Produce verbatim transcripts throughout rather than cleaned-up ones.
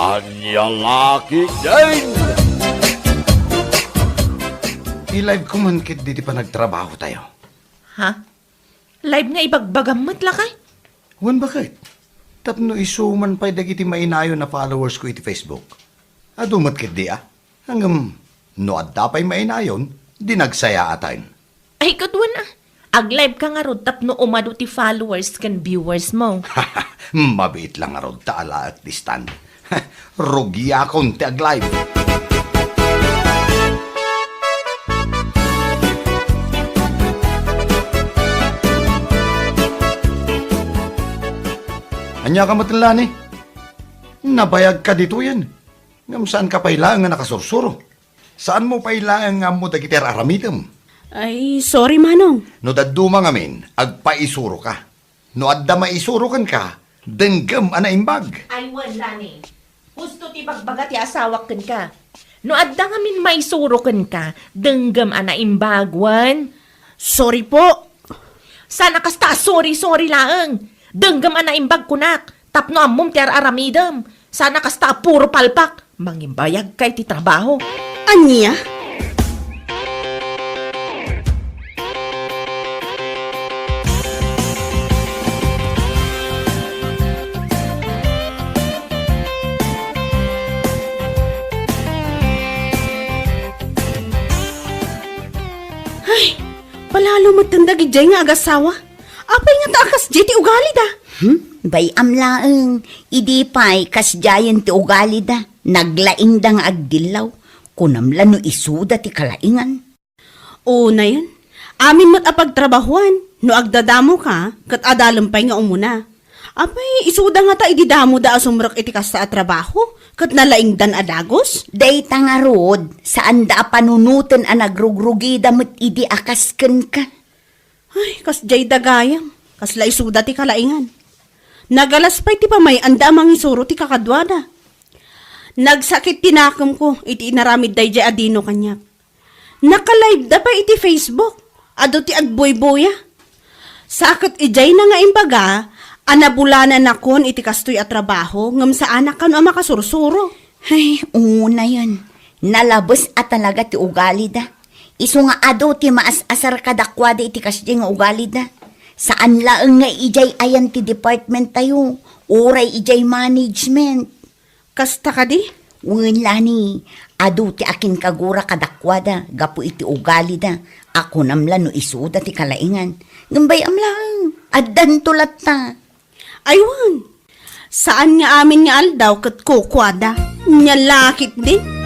Ania la ketdin? I-live ko man ketdi ti panagtrabahotayo. Ha? Live nga ibagbagam met lakay? Wen, baket? Tapno isu man pay dagiti mainayon a followers ko iti Facebook. Adu met ketdi a? Ngem no adda pay mainayon, di nagsayaaten. Ay, ket wen a. Ag-live ka ngarud tapno umadu ti followers ken viewers mo. Mabiit la ngarud ta alaek ti stand. Rugiakon ti ag-live. Ania ka met, Lani? Nabayag ka ditoyen. Ngem saan ka pay laeng nga nakasursuro. Saan mo pay laeng nga ammo dagiti ar-aramidem. Ay, sorry, Manong. No dadduma ngamin, agpaisuro ka. No adda maisuro kenka, denggem a naimbag. Ay, wen, Lani. Husto ti bagbaga ti asawak kenka. No adda ngamin maisuro kenka, denggem a naimbag, wen. Sorry po. Saan a kasta a sorry-sorry laeng. Denggem a naimbag kunak. Tapno ammom ti ar-aramidem. Saan a kasta a puro palpak. Mangibayagka iti trabaho. Ania? Ay, palalo metten dagidiay nga agasawa. Apay ngata a kasdiay ti ugalida? Hmm? Bay-am laeng, idi pay kasdiayen ti ugalida, naglaingda nga agdillaw. Kunam la no isuda ti kalaingan. Unayen, amin met a pagtrabahuan, no agdadamoka, ket adalem pay nga umuna. Apay, isuda ngata idi damoda a sumrek iti kasta a trabaho, ket nalaingdan a dagus? Dayta ngarud, saanda a panunoten a nagrugrugida met idi a kas kenka. Ay, kasdiay da gayam. Kasla isuda ti kalaingan. Nagalas pay ti pamay-anda a mangisuro ti kakaduada. Nagsakit ti nakemko iti inaramid daydiay a dino kaniak. Naka-live da pay iti Facebook. Adu ti agbuybuya. Sa ket idiay na nga imbaga a nabulananakon iti kastoy a trabaho ngem saanak kano a makasursuro. Ay, unayen. Nalabes a talaga ti ugalida. Isu nga adu ti maas-asar kadakuada iti kasdiay nga ugalida. Saan laeng nga idiay ayan ti department tayo, uray idiay management. Kasta kadi? Wen, Lani, adu ti akinkagura kadakuada gapu iti ugalida a kunam la no isuda ti kalaingan. Ngem bay-am laeng, addanto latta. Ay wen, saan nga amin nga aldaw ket kukuada. Nia la ketdin?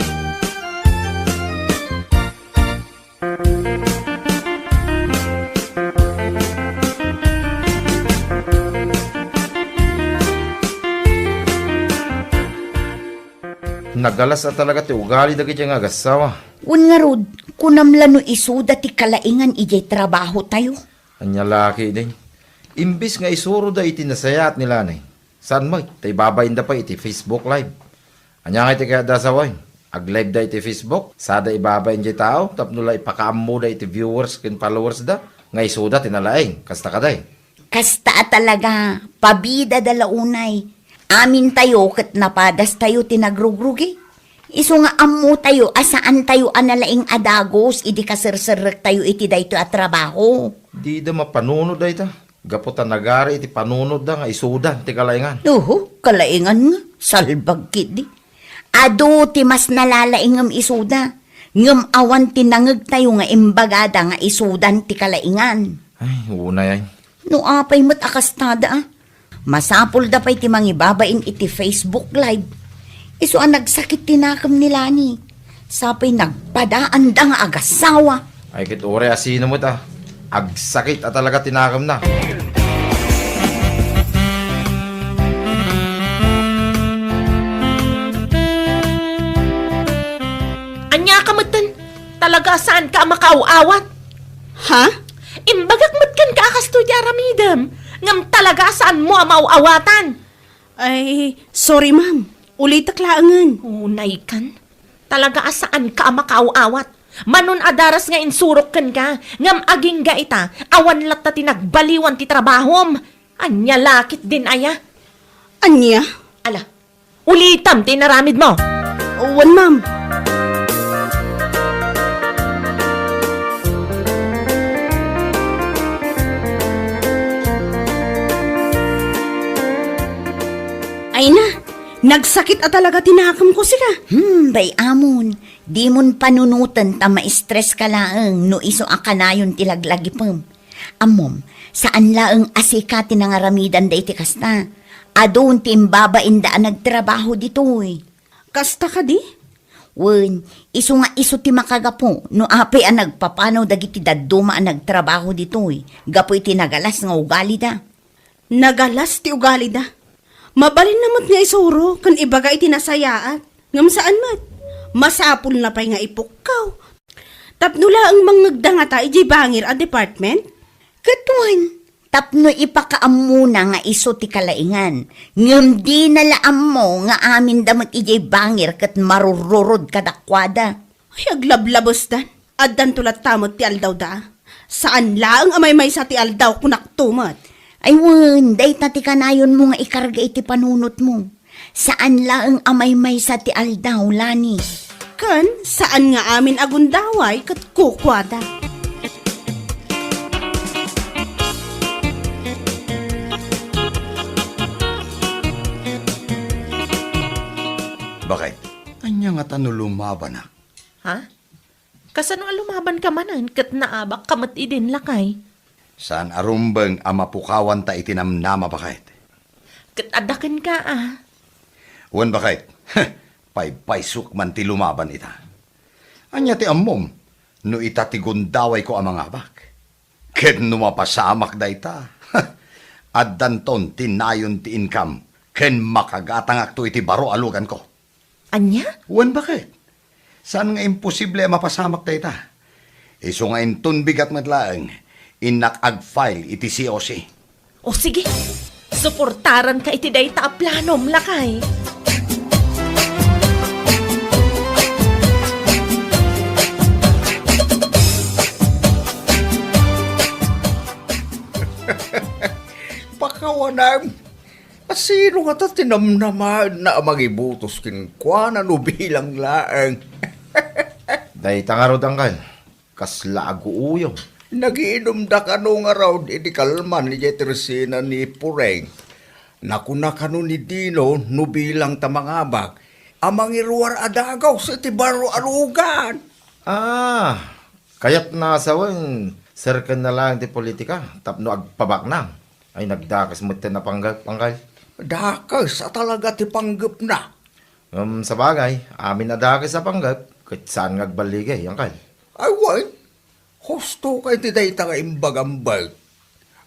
Nagalas a talaga ti ugali dagiti nga agassawa. Wen ngarud, kunam la no isuda ti kalaingan idiay trabaho tayo. Ania la ketdin? Imbes nga isuroda iti nasayaat ni Lani, saan met ta ibabainda pay iti Facebook Live. Ania ngay ti kayatda a sawen? Ag-live da iti Facebook, sada ibabain diay tao tapno la ipakaammoda iti viewers ken followers da nga isuda ti nalaing. Kasta kadi? Kasta a talaga, pabidada la unay. Amintayo ket napadastayo ti nagrugrugi. Isu nga ammotayo a saantayo a nalaing a dagus idi kaserserrektayo iti daytoy a trabaho. Dida mapanunot dayta, gapu ta nagari iti panunotda nga isudan ti kalaingan. Uhu, kalaingan nga, salbag ketdi. Adu ti mas nalalaingem isuda, ngem awan ti nangegtayo nga imbagada nga isudan ti kalaingan. Ay, unay ay. No apay met a kastada, a? Masapulda pay ti mangibabain iti Facebook Live. Isu a nagsakit ti nakem ni Lani. Sa pay nagpadaanda nga agassawa. Ay, ket uray a sino met a, agsakit a talaga ti nakemna. Ania ka metten? Talaga a saanka a makaaw-awat? Ha? Imbagak met kenka a kastoy ti aramidem, ngem talaga a saanmo a maaw-awatan. Ay, sorry, ma'am. Ulitek laengen. Unaykan. Talaga a saanka a makaaw-awat. Manon a daras nga insurok kenka, ngem agingga ita, awan latta ti nagbaliwan ti trabahom. Ania la ketdin aya? Ania? Ala, Ulitam ti inaramidmo. Wen, ma'am. Ay na, nagsakit a talaga ti nakemko, sika. Hmm, bay-amon, dimon panunoten ta ma-stress ka laeng no isu a kanayon ti laglagipem. Ammom, saan laeng a sika ti nangaramidan dayta kasta. Adun ti imbabainda a nagtrabaho ditoy. Kasta kadi? Wen, isu nga isu ti makagapu no apay a nagpapanaw dagiti dadduma a nagtrabaho ditoy gapu iti nagalas nga ugalida. Nagalas ti ugalida. Mabalinna met nga isuro ken ibaga iti nasayaat. Ngem saan met. Masapulna pay nga ipukkaw. Tapno laeng mangngegda ngata idiay bangir a department? Ket wen, tapno ipakaammona nga isu ti kalaingan, ngem dina la ammo nga aminda met idiay bangir ket marururod kadakuada. Ay, aglablabesdan. Addanto latta met ti aldawda. Saan laeng a maymaysa ti aldaw, kunakto met. Ay wen, dayta ti kanayonmo nga ikarga iti panunotmo. Saan laeng a maymaysa ti aldaw, Lani. Ken saan nga amin a gundaway ket kukuada. Bakit? Ania ngata no lumabanak? Ha? Kasano a lumabanka manen ket naabakka met idin, lakay? Saan a rumbeng a mapukawanta iti namnama, baket. Ket adda kenka, a. Wen, baket. Paypaysok man ti lumaban ita. Ania ti ammom no ita ti gundawayko a mangabak? Ket no mapasamak dayta, addanton ti nayon ti income ken makagatangakto iti baro a luganko. Ania? Wen, baket. Saan nga imposible a mapasamak dayta. Isu nga inton bigat met laeng, innak ag-file iti C O C. O sige, suportaranka iti dayta a planom, lakay. Pakawanem. A sino ngata ti namnamaenna a mangibutos kenkuana no bilang laeng? Dayta ngarud, angkel, kasla aguuyong. Nagiinumda kano ngarud iti kalman idiay tersena ni Pureng. Nakuna kano ni Dino no bilang ta mangabak a mangiruar a dagus iti baro a lugan. Ah, kayatna a sawen, serkenna laeng ti politika tapno agpabaknang. Ay, nagdakes metten a panggep, angkel. Dakes a talaga ti panggepna. Ngem sabagay, amin a dakes a panggep, ket saan nga agballigay, angkel. Ay, wen, husto kay ti dayta nga imbagam, Bert.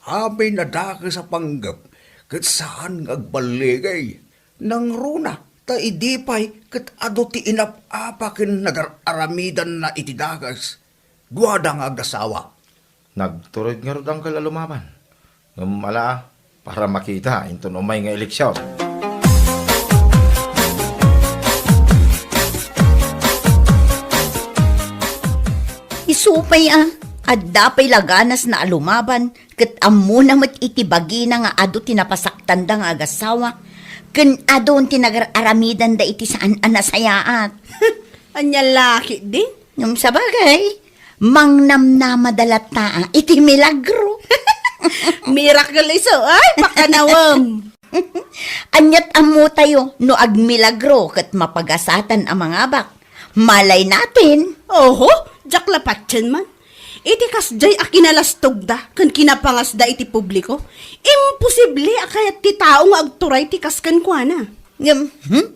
Amin a dakes a panggep, ket saan nga agballigay. Nangruna, ta idi pay ket adu ti inap-apa ken nagar-aramidanna iti dakes. Duada nga agasawa. Nagtured ngarud, angkel, a lumaban. Ngem ala, para makita inton umay nga eleksion. Isu pay a, adda pay la ganasna a lumaban, ket ammona met iti bagina nga adu ti napasaktanda nga agasawa, ken adun ti nagar-aramidanda iti saan a nasayaat. Ania la ketdin? Ngem sabagay, mangnamnamada latta iti milagro. Miracle isu, ay, pakanawem. Ania't ammotayo no agmilagro ket mapagasatan a mangabak? Malay natin. Oho, diak la patien man. Iti kasdiay a kinalastogda ken kinapangasda iti publiko, imposible a kayat ti tao nga agturay ti kas kenkuana. Ngem, hmm?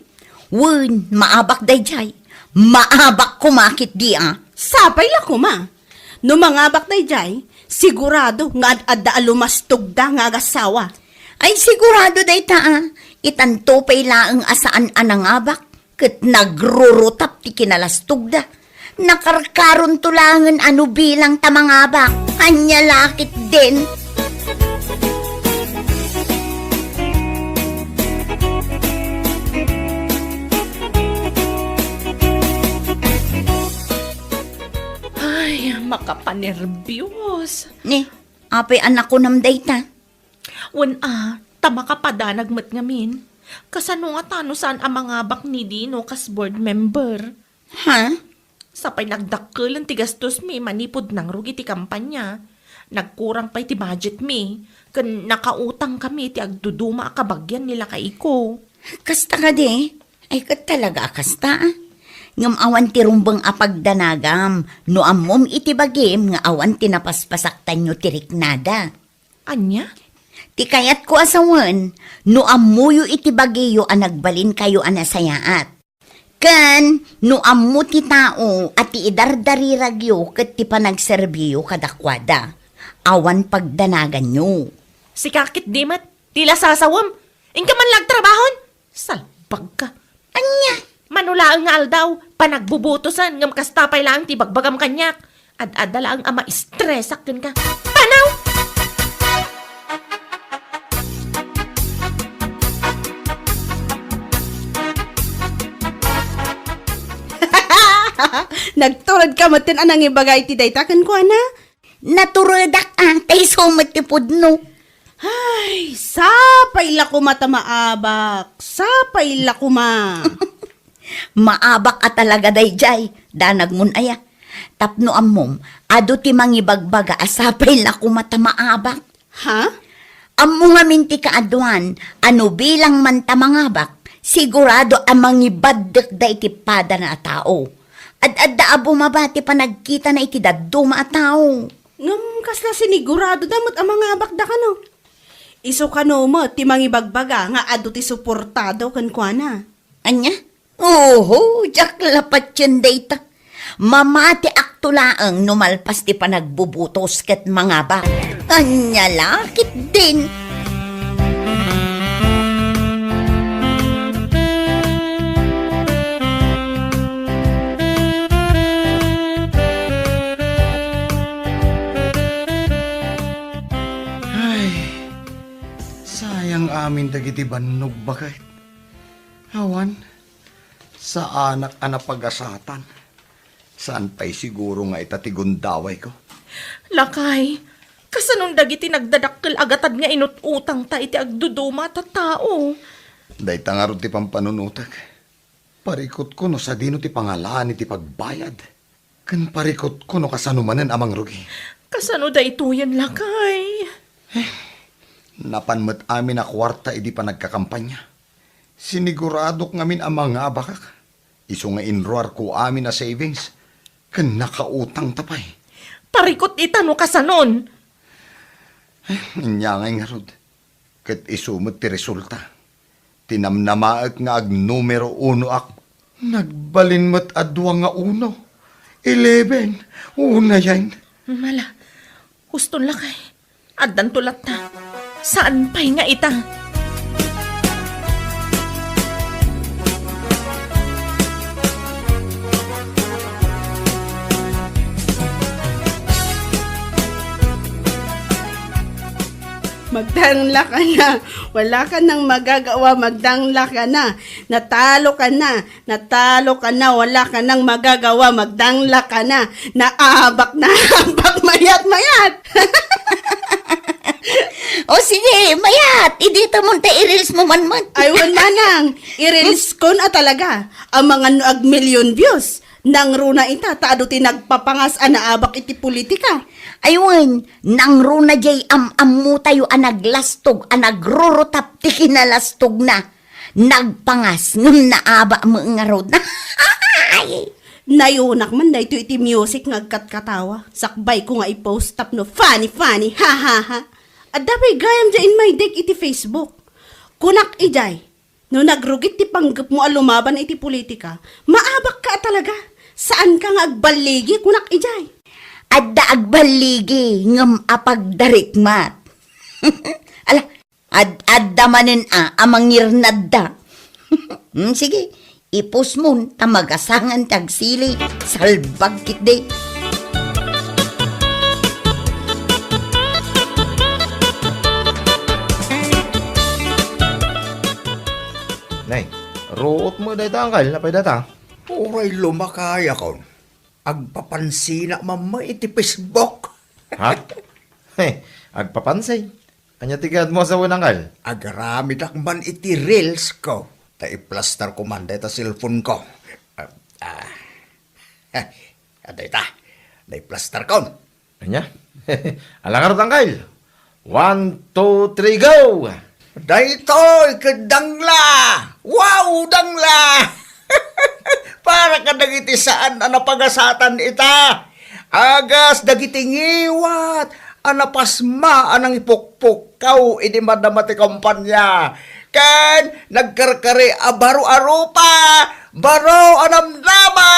Wen, maabak daydiay. Maabak koma ketdi a. Sapay la koma. No mangabak daydiay, sigurado nga ad-adda a lumastogda nga agasawa. Ay, sigurado dayta a. Itanto pay laeng a saan a nangabak, ket nagrurutap ti kinalastogda. Nakarkaronto laengen a no bilang ta mangabak. Ania la ketdin? Ay, makapanerbios. Ni, apay a nakunam dayta? Wen a, ta makapadanag met ngamin. Kasano nga ta no saan a mangabak ni Dino kas board member? Ha? Sapay nagdakkelan ti gastosmi manipud nangrugi ti kampanya. Nagkurang pay ti budgetmi, ken nakautangkami ti agduduma a kabagian ni lakayko. Kasta kadi? Ay, ket talaga a kasta, ah. Ngem awan ti rumbeng a pagdanagam no ammom iti bagim nga awan ti napaspasaktanyo ti riknada. Ania? Ti kayatko a sawen, no ammoyo iti bagiyo a nagbalinkayo a nasayaat. Ken no ammo ti tao a ti idardariragyo ket ti panagserbiyo kadakuada, awan pagdanaganyo. Sika ketdi met, ti lasasawem, inka man la agtrabahon? Salbagka. Ania? Mano laeng nga aldaw, panagbubutosen, ngem kasta pay laeng ti bagbagam kaniak. Ad-adda laeng a maistresak kenka. Panaw! Nagturedka metten a nangibaga iti dayta kenkuana? Naturedak a, ta isu met ti pudno. Ay, sapay la koma ta maabak. Sapay la koma. Maabak a talaga dayjay, danagmon aya. Tapno ammom, adu ti mangibagbaga a sapay la koma ta maabak. Ha? Ammo ngamin ti kaaduan a no bilang man ta mangabak, sigurado a mangibaddekda iti padana a tao. Ad-adda a bumaba ti panagkitana iti dadduma a tao. Ngem kasla siniguradoda met a mangabakda kano? Isu kano met ti mangibagbaga nga adu ti suportado kenkuana? Ania? Oho, diak la patien dayta. Mamatiakto laeng no malpas ti panagbubutos ket mangabak. Ania la ketdin? Ay, sayang amin dagiti bannog baket. Awan, saanak a napagasatan. Saan pay siguro nga ita ti gundawayko? Lakay, kasanon dagiti nagdadakkel a gatad nga inut-utangta iti agduduma a tattao? Dayta ngarud ti pampanunotek. Parikutko no sadino ti pangalaan iti pagbayad. Ken parikutko no kasano manen a mangrugi. Kasano daytoyen, lakay? Eh, napan met amin a kuarta idi panagkakampanya. Siniguradok ngamin a mangabakak. Isu nga inruarko amin a savings. Ken nakautangta pay. Parikut ita no kasanon. Eh, ania ngay ngarud. Ket isu met ti resulta. Tinamnamaek nga agnumero unoak. Nagbalin met a dua nga uno. Eleven. Unayen. Mala, huston lakay. Addanto latta. Saan pay nga ita? Magdangla ka na. Wala ka nang magagawa, magdangla ka na. Natalo ka na. Natalo ka na. Wala ka nang magagawa, magdangla ka na. Naabak na. Abak, mayat, mayat. O sige, mayat. Idita mo ta i-reels mo man man. Ay, wan manang. I-reels ko na talaga. Amangan no ag million views. Nangruna ita, ta adu ti nagpapangas a naabak iti politika. Ay wen, nangruna jay am-ammotayo a naglastog, a nagrurutap ti kinalastogna. Nagpangas, ngem naabak met ngarud. Ay! Nayunak man daytoy iti music nga agkatkatawa. Sakbay ko nga i-post tapno funny, funny, ha, ha, ha. Adda pay gayam jay in my deck iti Facebook. Kunak ijay, no nagrugit ti panggepmo a lumaban iti politika, maabak ka a talaga. Saan ka nga agballigi, kunak ijay. Adda agballigi, ngem a pagdarikmat. Ala, ad-adda manen a, a mangirnadda. Hmm, sige, ipusmon, ta magasangan ti agsili, salbag ketdi. Nay, ruot mo dayta, angkel, napay data? Uray lumakayakon. Agpapansinak mamma iti Facebook. Ha? Hey, agpapansin. Ania ti kayatmo a sawen, Angkel? Agaramidak man iti reels ko. Ta iplaster ko man dayta cellphone ko. Ah, ah. Dayta. Dayta iplaster ko. Ania? Ala ngarud, Angkel. One, two, three, go! Daytoy ket dangla! Wow, dangla! Para kadagiti saan a napagasatan ita. Agas dagiti ngiwat a napasma a nangipukpukkaw idi madama ti kampanya. Ken nagkarkari a baro a rupa, baro a namnama.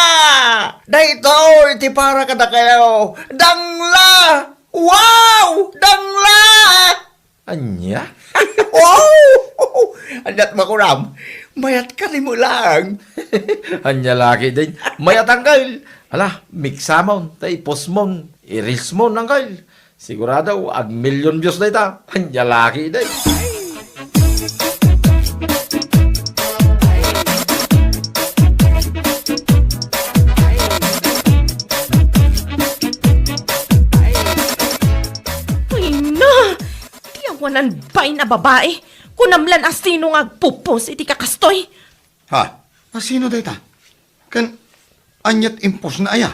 Daytoy ti para kadakayo. Dangla! Wow! Dangla! Ania? Wow! Aniat makunam? Mayat ka ni mo lang. Ania laki din? Mayat, Angkel. Ala, miksamon, ta ipostmon, i-reelsmon, Angkel. Sigurado, ag-million views dayta. Ania laki din? Ay, na! Ti awanan bain a babai, kunam lan a sino nga agpupos iti kakastoy? Ha? A sino dayta? Ken aniat impostna aya?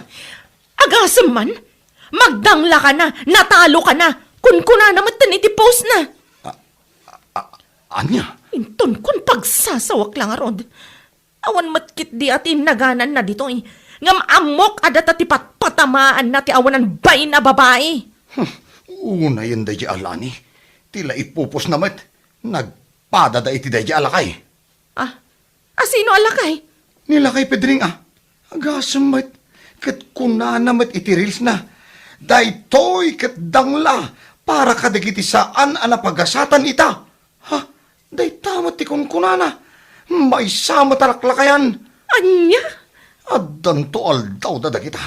Agasem man, magdanglakana, natalokana, kunkunana metten iti postna. A, a, a, ania? Inton kun pagsasawak la ngarud. Awan met ketdi a ti innagananna ditoy. Ngem ammok a data ti patpatamaanna ti awanan bain a babai. Hmm, unayen daydiay a lani. Ti la ipupostna met, nagpadada iti daydiay a lakay. Ah, a sino a lakay? Ni Lakay Pedring a. Agasem met, ket kunana met iti reelsna, "Daytoy ket dangla para kadagiti saan a napagasatan ita." Ha? Dayta met ti kunkunana. Maysa met a laklakayan. Ania? Addanto aldawda dagita.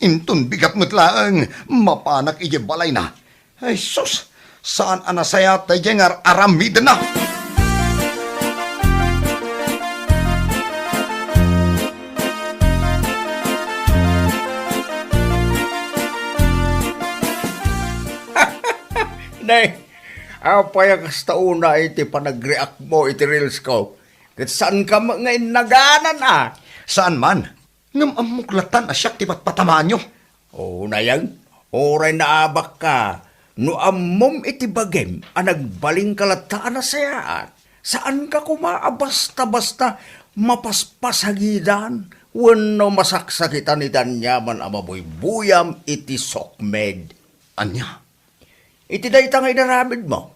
Inton bigat met laeng, mapanak idiay balayna. Ay sus, saan a nasayaat daydiay nga ar-aramidenna. Ne, apay a kasta unay ti panagreact mo iti reels ko? Ket saanka met nga innaganan a? Saan man. Ngem ammok latan a siak ti patpatamaanyo. O, nayang, uray naabakka, no ammom iti bagim a nagbalinka latta a nasayaat, saanka koma a basta-basta mapaspasagidan wenno masaksakitan iti aniaman a mabuybuyam iti sokmed. Ania? Iti dayta nga inaramidmo,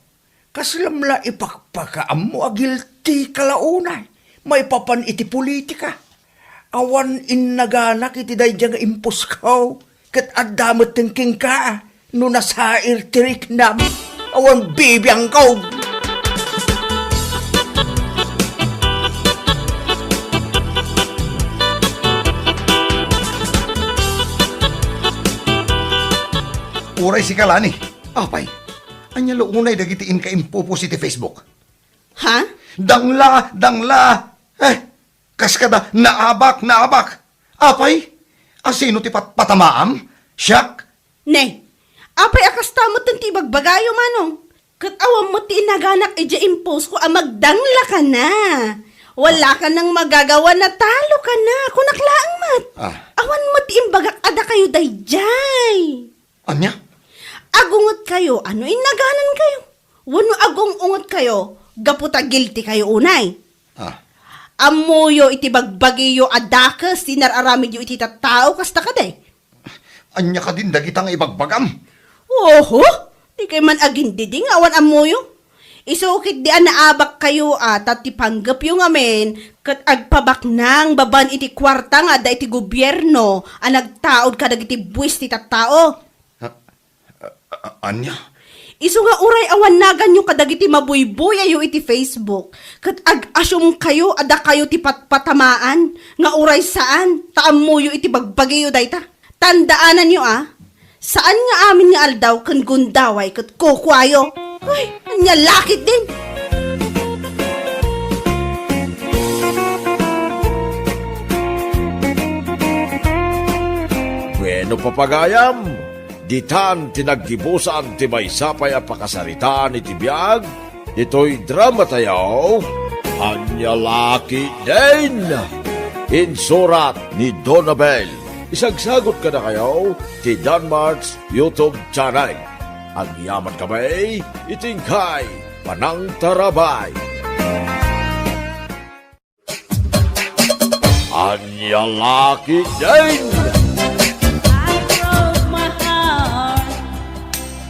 kaslam la ipakpakaammo a guilty ka la unay maipapan iti politika. Awan innaganak iti daydiay nga imposko, ket adda metten kenka no nasair ti riknam. Awan bibiangko. Uray sika la ni, apay, ania la unay dagiti inka impupos iti Facebook? Ha? Dangla, dangla! Eh, kas kada, naabak, naabak! Apay, a sino ti patpatamaam? Siak? Ne, apay a kasta metten ti ibagbagayo, Manong? Ket awan met ti inaganak idiay impostko a magdanglakana. Wala kanang magagawa, natalokana. Kunak laeng met. Ah. Awan met ti imbagak a dakayo daydiay. Ania? Agungetkayo a no innaganankayo wenno agung-ungetkayo gapu ta guilty kayo unay. Ah. Ammoyo iti bagbagiyo a dakes ti inar-aramidyo iti tattao, kasta kadi? Ania kadin dagita nga ibagbagam? Oho! Dikay man agindidi nga awan ammoyo. Isu ketdi a naabakkayo a ta ti panggepyo ngamin ket agpabaknang babaen iti kuarta nga adda iti gobierno a nagtaud kadagiti buis ti tattao. A-, a-, ania? Isu nga uray awan naganyo kadagiti mabuybuyayo iti Facebook, ket ag-asumkayo a dakayo ti patpatamaan nga uray saan ta ammoyo iti bagbagiyo dayta. Tandaananyo a, saan nga amin nga aldaw ken gundaway ket kukuayo. Ay, ania la ketdin? Bueno, papagayam, Itan ti naggibusan ti maysa pay a pakasaritaan iti biag ditoy dramatayo, Ania La Ketdin! Insurat ni Donabel. Isagsagot kadakayo ti Danmart's YouTube channel. Agyamankami iti inkay panangtarabay. Ania La Ketdin! I broke my heart,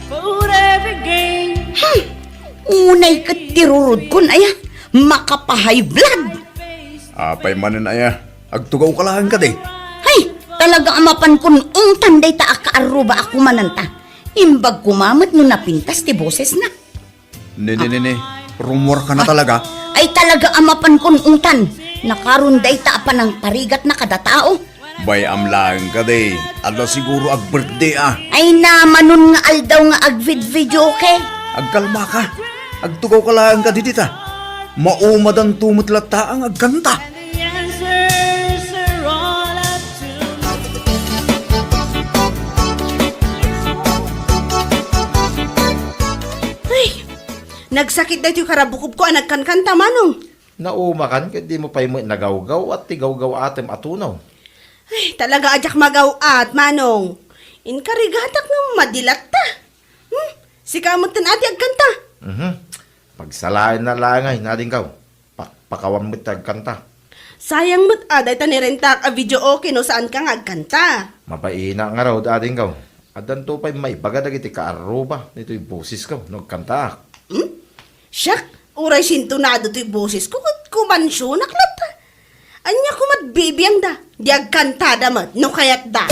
put every game. Hmm. Unay ket ti rurodkon, aya. Makapa-high blood. Apay manen, aya? Agtugawka laeng kadi? Hay, talaga a mapankon ungtan dayta a kaarruba a kumananta. Imbag koma met no napintas ti bosesna. Ne, ne, ne, ne. Rumuarka na talaga? Ay, talaga a mapankon ungtan. Nakaron dayta a panangparigatna kada tao. Bay-am laeng kadi. Adda siguro ag-birthday a. Ay, namanon nga aldaw nga agvid-videoke. Agkalmaka. Agtugawka laeng kadi dita. Maumadanto met latta nga agkanta. The answers are all up to me. Ay, nagsakit daytoy karabukobko a nagkankanta, Manong. Naumakan ket dimo pay met nagawgaw-at ti gawgaw-atem a tunaw. Ay, talaga a diak magaw-at, Manong. Inkarigatak nga madi latta. Hmm? Sika metten a ti agkanta. Mhm. Pagsalaenna laeng ay, nadingkaw. Pakpakawan met ti agkanta. Sayang met a dayta nirentak a videoke no saanka nga agkanta. Mabainak ngarud, adingkaw. Addanto pay maibaga dagiti kaarruba ditoy bosesko no agkantaak. Hmm? Siak, uray sintonado toy bosesko ket kumansionak latta. Ania koma't bibiangda? Di agkantada met no kayatda.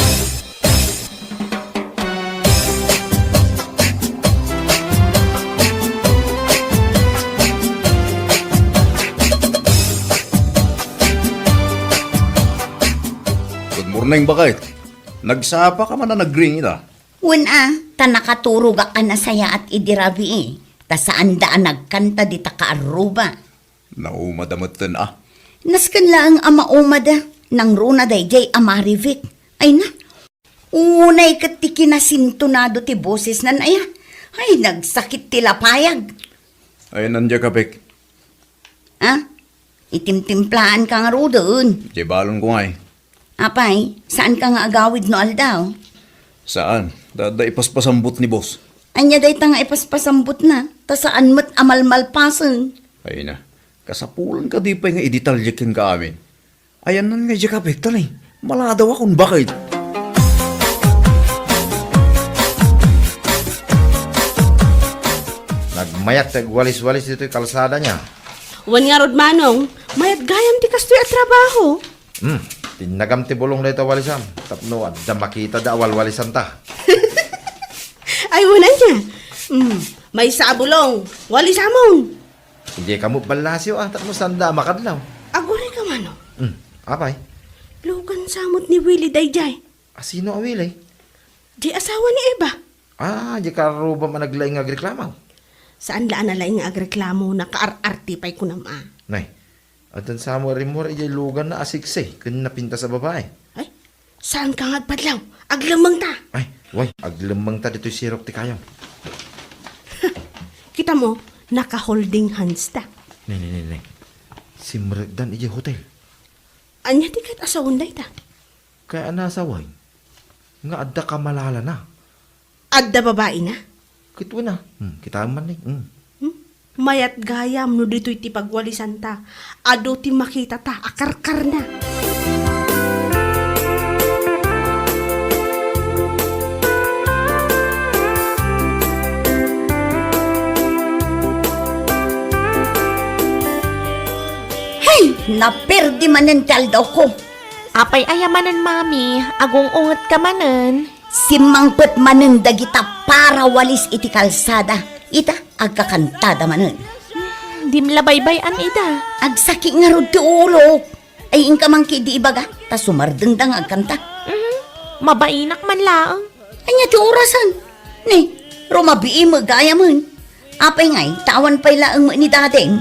Good morning, baket. Nagsapaka man a nagring ita? Wen a, ta nakaturogak a nasayaat idi rabii, ta saanda a nagkanta dita kaarruba. Naumada metten a. Nasken laeng a maumada, nangruna daydiay a Marivic. Ay na, unay ket ti kinasintonado ti bosesnan aya. Ay, nagsakit ti lapayag. Ay, nandiak a, Pek. A? Itimtimplaanka ngaruden. Di balonko ngay. Apay, saanka nga agawid no aldaw? Saan. Da, da ipaspasambot ni boss. Ania dayta nga ipaspasambotna? Ta saan met a malmalpasen. Ay na. Kasapulan kadi pay nga idetalye kenka amin. Ayanna nga diak a, Pek, ta ni, maladawakon baket. Nagmayat ti agwalis-walis ditoy kalsada nia. Wen ngarud, Manong, mayat gayam ti kastoy a trabaho. Hmm, tinnagam ti bulong dayta walisam, tapno adda makitada a walwalisanta. Ay, wen ania. Hmm, maysa a bulong, walisamon. Idiay kamo ballasio a, tapno saanda a makadlaw. Agurayka, Manong. Hmm, apay? Lugan sa met ni Willie daydiay. A, sino a Willie? Di asawa ni Eva. A, di kaarrubam a naglaing nga agreklamo. Saan la a nalaing nga agreklamo, nakaar-arte pay kunam a. Nay, addan sa met rimmuar idiay luganna a siksi ken napintas a babai. Ay, saanka nga agpadlaw? Aglemmengta. Ay, way, aglemmengta ditoy sirok ti kayo. Kita mo, naka-holding hands ta. Ne, ne, ne, ne. Simrekdan idiay hotel. Ania ti ket asawen dayta? Kaya a nasaway nga adda kamalalana. Adda babaina? Ket wen a. Hmm, kitaem man ni. Hmm. Hmm? Mayat gayam no ditoy ti pagwalisanta. Adu ti makitata a karkarna. Hey! Naperdi manen ti aldawko. Apay aya manen, Mami? Agung-ungetka manen? Simmangpet manen dagita parawalis iti kalsada. Ita, agkakantada manen. Hmm, dim la baybay-an ida. Agsakit ngarud ti ulok. Ay, inka man ketdi ibaga, ta sumardengda nga agkanta. Mhm. Mabainak man laeng. Ania ti orasen? Ni, rumabii met gayamen. Apay ngay, ta awan pay laeng met ni Dadeng.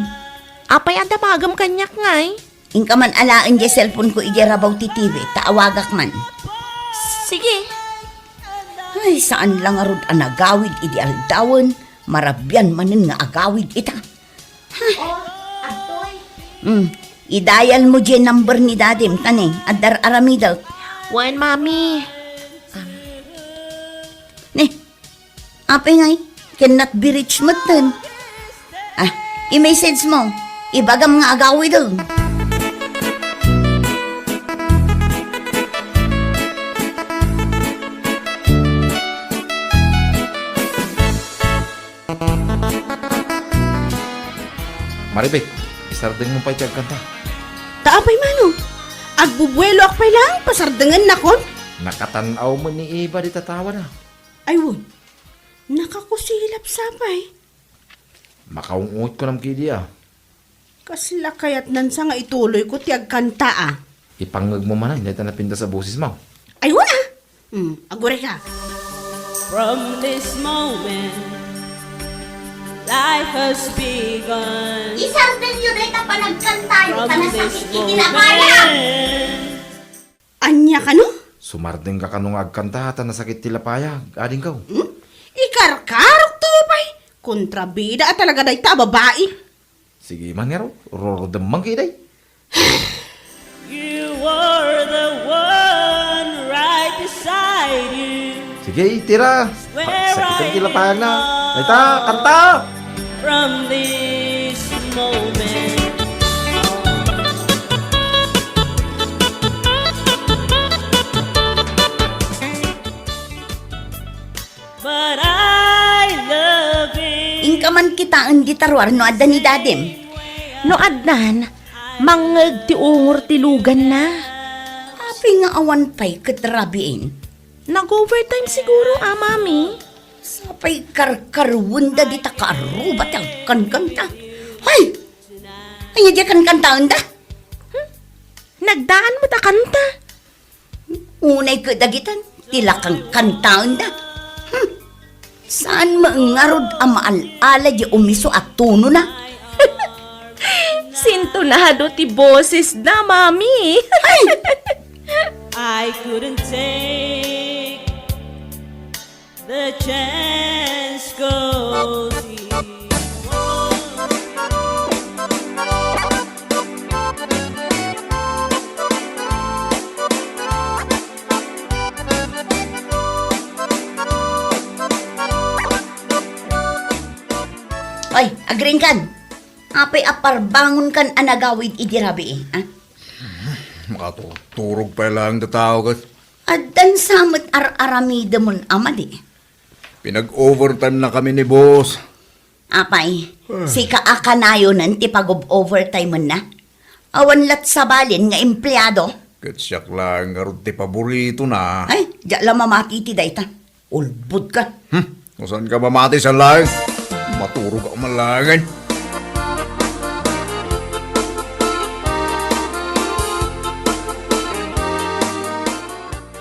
Apay a damagem kaniak ngay? Inka man alaen diay cellphone ko idiay rabaw ti T V, ta awagak man. Sige. Ay, saan la ngarud a nagawid idi aldawen, marabian manen nga agawid ita. Oh, adtoy. Hmm, idayal mo diay number ni Dadim, ta ne, adda ar-aramidek. Wen, Mami. Ne, apay ngay, cannot be reached metten. Ah, i-message mo. Ibagam nga agawiden. Maribek, isardeng mo pay ti agkanta. Ta apay mano? Agbubueloak pay laeng, pasardengennakon? Nakatan-aw met ni Eva di tatawana. Ay, wen. Nakakusilap sa pay. Makaung-ungotko nam kidi a. Kasla kayatnan sa nga ituloyko ti agkanta a. Ipangngegmo manen dayta napintas a bosesmo. Ay, wen a! Hmm, agurayka. From this moment, life has begun. Isardenyo dayta panagkantayo, ta nasakit iti lapayag. Ania kano? Sumardengka kano nga agkanta ta nasakit ti lapayag, adingko. Hmm? Ikarkarokto pay. Kontrabida a talaga dayta a babai. Sige man ngarud, rurudem man kidi. You are the one right beside you. Sige, itira. Sakit ti lapayagna. Dayta, kanta! From this moment. But I love it. Inka man kitaen dita ruar no adda ni Dadim. No addan, mangngeg ti ungor ti luganna. Apay nga awan pay ket rabiin? Nag-overtime siguro, a, Mami. Sapay karkarwenda dita kaaruba ti agkankanta. Hay! Ania diay kankantaenda? Hmm? Nagdaan met a kanta. Unay ket dagitan, ti la kankantaenda. Hmm. Saan met ngarud a maal-ala diay umiso a tonona? Sintonado ti bosesna, Mami. Ay! I couldn't take the chance 'cause he won't. Oy, agriingkan. Apay a parbangonkan a nagawid idi rabii, a? Makaturog-turog pay laeng ti tao ket. Addan sa met ar-aramidemon a madi. Pinag-overtime na kami ni boss. Apay, ah, sika a kanayonen ti pag-overtime na? Awan lat sabalen nga empleado? Ket siak laeng ngarud ti paboritona. Ay, diak la mamati iti dayta. Ulbodka. Hmm, no saanka mamati sa laeng? Maturogak man laengen.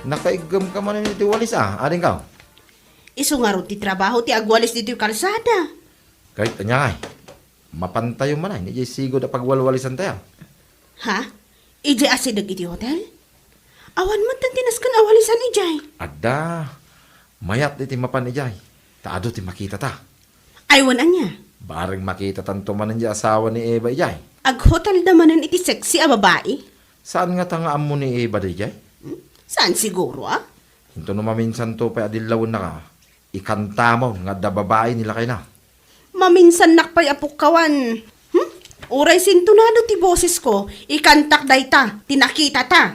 Nakaiggemka manen iti walis, a, adingko? Isu ngarud ti trabaho ti agwalis ditoy kalsada. Ket ania ngay, mapantayo manen idiay sigud a pagwalwalisantayo. Ha? Idiay asideg iti hotel? Awan met ti nasken a walisan idiay. Adda. Mayat iti mapan idiay. Ta adu ti makitata. Ay, wen ania? Bareng makitatanto manen diay asawa ni Eva idiay. Aghotelda manen iti sexy a babai? Saan ngata nga ammo ni Eva daydiay? Hmm? Saan siguro, a? Intono maminsanto pay a dillawennaka, ikantamon nga adda babai ni lakayna. Maminsannak pay a pukkawan. Hmm? Uray sintonado ti bosesko, ikantak dayta, ti nakitata.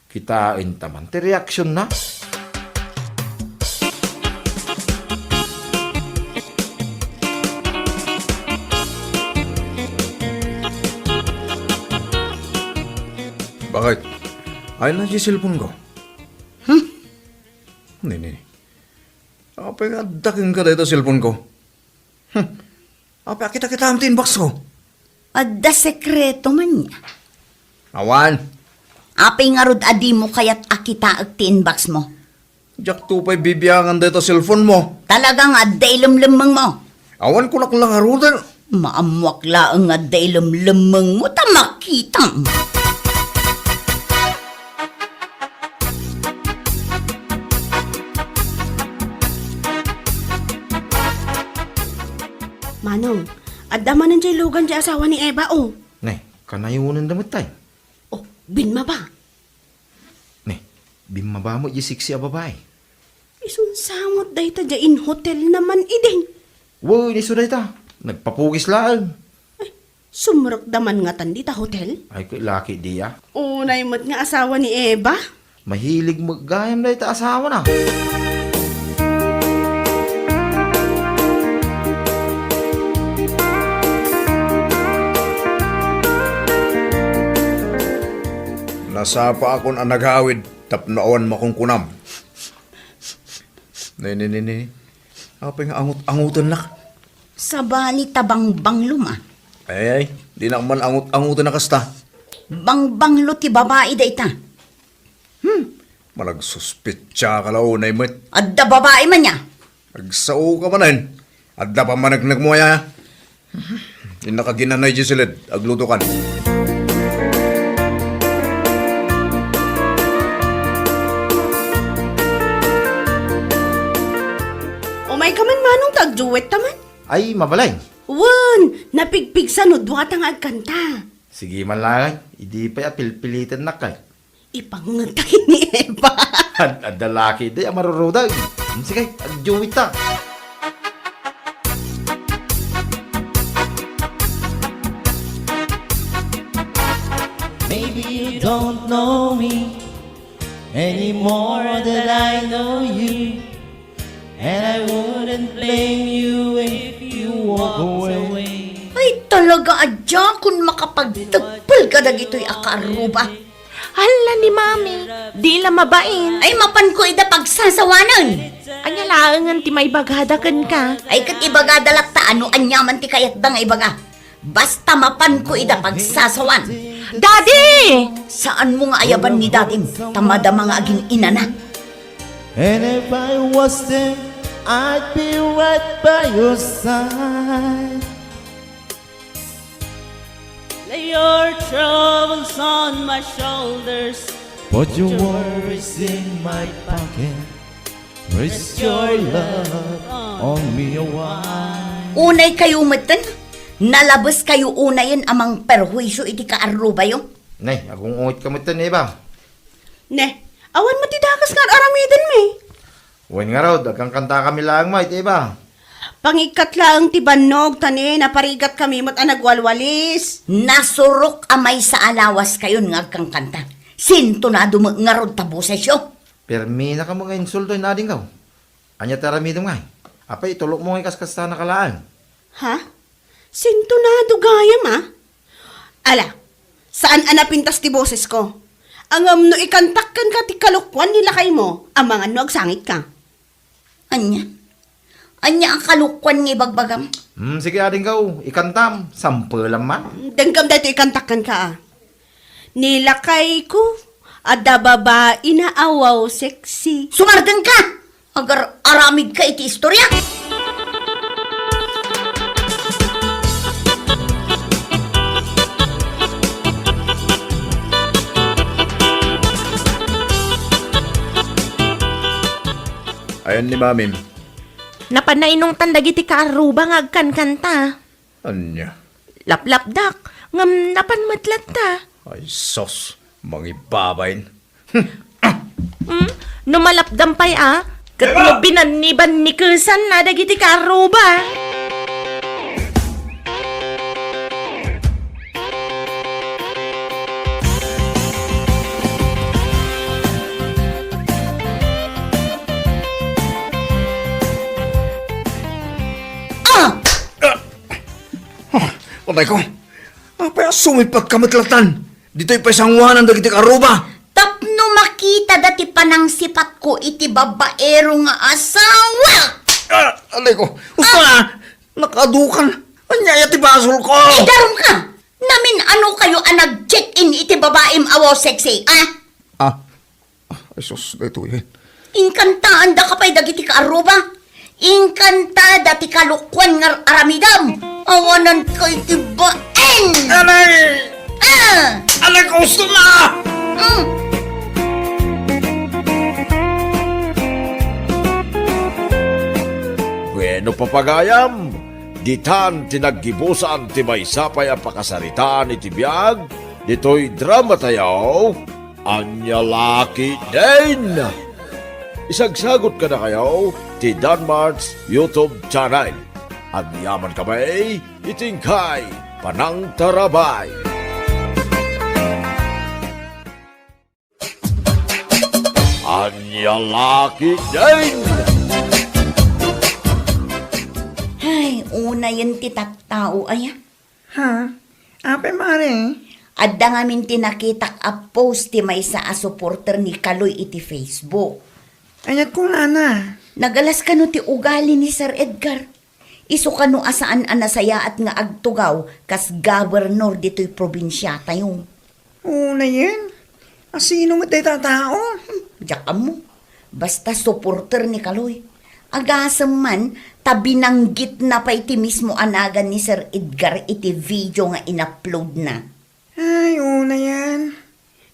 Kitaenta man ti reaksionna. Bakit? Ay na ti cellphone ko. Hmm? Nini. Apay nga adda kenka dayta cellphone ko? Hmm. Apay a kita-kitaem ti inbox ko? Adda sekreto man nia? Awan. Apay ngarud a dimo kayat a kitaek ti inbox mo? Diakto pay bibiangan dayta cellphone mo. Talaga nga adda ilemlemmeng mo? Awan kunak la ngaruden. Maammoak laeng nga adda ilemlemmeng mo ta makitam. Adda manen jay lugan jay asawa ni Eva, oh. Ne, kanayonenda met tay. Oh, binmaba. Ne, binmaba met jay sexy a babai. Isun sa met dayta jay in hotel naman idi. Wen, isu dayta. Nagpapugis laeng. Ay, sumrekda man ngatan dita hotel? Ay, ket laki diay. Unay met nga asawa ni Eva? Mahilig met gayam dayta asawana. Nasapaakon a nagawid tapno awan makunkunam. Ne, ne, ne, ne. Apay nga angut-angutennak? Sabali ta bangbanglom a. Ay, ay, dinak man angut-anguten a kasta. Bangbanglo ti babai dayta. Hmm, managsuspetsa ka la unay met. Adda babai man ya. Agsao ka manen. Adda pammaneknekmo aya. Innaka ginanay jay siled, aglutokan. Umayka man, manong, ta agduet ta man. Ay, mabalay. Wen, napigpigsa no duata nga agkanta. Sige man laeng, idi pay a pilpilitennak kay. Ipangngeg ta ken ni Eva. Ad-, adda laki di a marurudeg. Hmm, sige, agduet ta. Maybe you don't know me any more than I know you. And I wouldn't blame you if you walked away. Ay, talaga, adda kun makapagteppel kadagitoy a kaarruba. Hala ni Mami, di la mabain. Ay, mapanko ida pagsasawanen. Ania laengen ti maibagada kenka? Ay, ket ibagada latta no aniaman ti kayatda nga ibaga. Basta mapanko ida pagsasawan. Daddy! Saanmo nga ayaban ni dadim, ta madama nga agin-inana. And if I was there, I'd be right by your side. Lay your troubles on my shoulders. Put your worries in my pocket. Rest your love on me a while. Unay kayo metten, nalabes kayo unayen a mangperhuisyo iti kaarrubayo. Nay, agung-unget ka metten, Eva. Ne, awan met ti dakes nga ar-aramiden mi. Wen ngarud, agkankanta kami laeng met, Eva. Pangikkat laeng ti bannog, ta ne, naparigat kami met a nagwalwalis. Nasurok a maysa a lawas kayon nga agkankanta. Sintonado met ngarud ta bosesyo. Permi na kamo nga insulto, inadingko. Ania ti aramidem ngay? Apay, itulokmo ngay kaskasana ka laeng? Ha? Sintonado gayam, a? Ala, saan a napintas ti bosesko? Ngem no ikantak kenka ti kalokuan ni lakaymo, amangan no agsangitka. Ania? Ania a kalokuan nga ibagbagam? Hmm, sige, adingko, ikantam, sampelam man. Denggem daytoy ikantak kenka, a. Ni lakayko, adda babaina a wow sexy. Sumardengka! Agar-aramidka iti istorya. Ayan ni Mamim. Napan nainungtan dagiti kaarruba nga agkankanta. Ania? Laplapdak, ngem napan met latta. Ay, sus, mangibabain. Hmm? No malapdam pay a, ket no binannibannikesanna dagiti kaarruba. Ah! Ah! Patay ko. Apay a sumipatka met latan? Ditoy pay sangoanan dagiti kaarruba. Tapno makitada ti panangsipatko iti babaero nga asawa. Ah, alay ko. Usto na. Nakadukan. Ania aya ti basol ko? Idarum ka. Namin-ano kayo a nag-check-in iti babaem a wow sexy, ah? Ah, Ay, sus, daytoy. Inkantaanda ka pay dagiti kaarruba? Inkantada ti kalokuan nga aramidam? Awanan kay ti baen! Aray! Ah! Aray, gusto na! Mm. Bueno, papagayam, Ditan ti naggibusan ti maysa pay a pakasaritaan iti biag ditoy dramatayo, Ania La Ketdin! Isagsagut kadakayo ti Danmart's YouTube channel. Agyamankami iti inkay panangtarabay. Ania La Ketdin! Ay, unayen ti tattao, aya. Ha? Apay, Mare? Adda ngamin ti nakitak a post ti maysa a supporter ni Kaloy iti Facebook. Ania kunana? Nagalas kano ti ugali ni Sir Edgar. Isu kano a saan a nasayaat nga agtugaw kas gobernador ditoy probinsiatayo. Unayen? A sino met dayta a tao? Diak ammo. Basta supporter ni Kaloy. Agasem man, ta binanggitna pay ti mismo a nagan ni Sir Edgar iti video nga in-uploadna. Ay, unayen.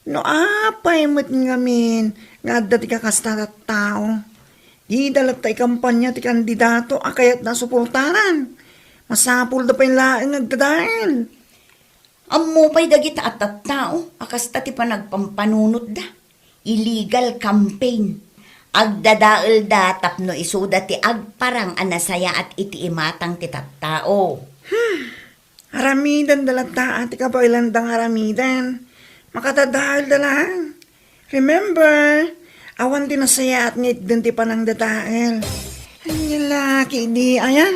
No apay met ngamin nga adda ti kakasta a tattao, dida latta ikampania ti kandidato a kayatna a suportaran. Masapulda pay laeng nga agdadael. Ammo pay dagita a tattao a kasta ti panagpampanunotda. Illegal campaign. Agdadaelda tapno isuda ti agparang a nasayaat iti imatang ti tattao. Hmm. Aramidenda latta ti kabaelanda nga aramiden. Makadadaelda laeng. Remember, awan ti nasayaat nga itden ti panangdadael. Ania la ketdi, aya?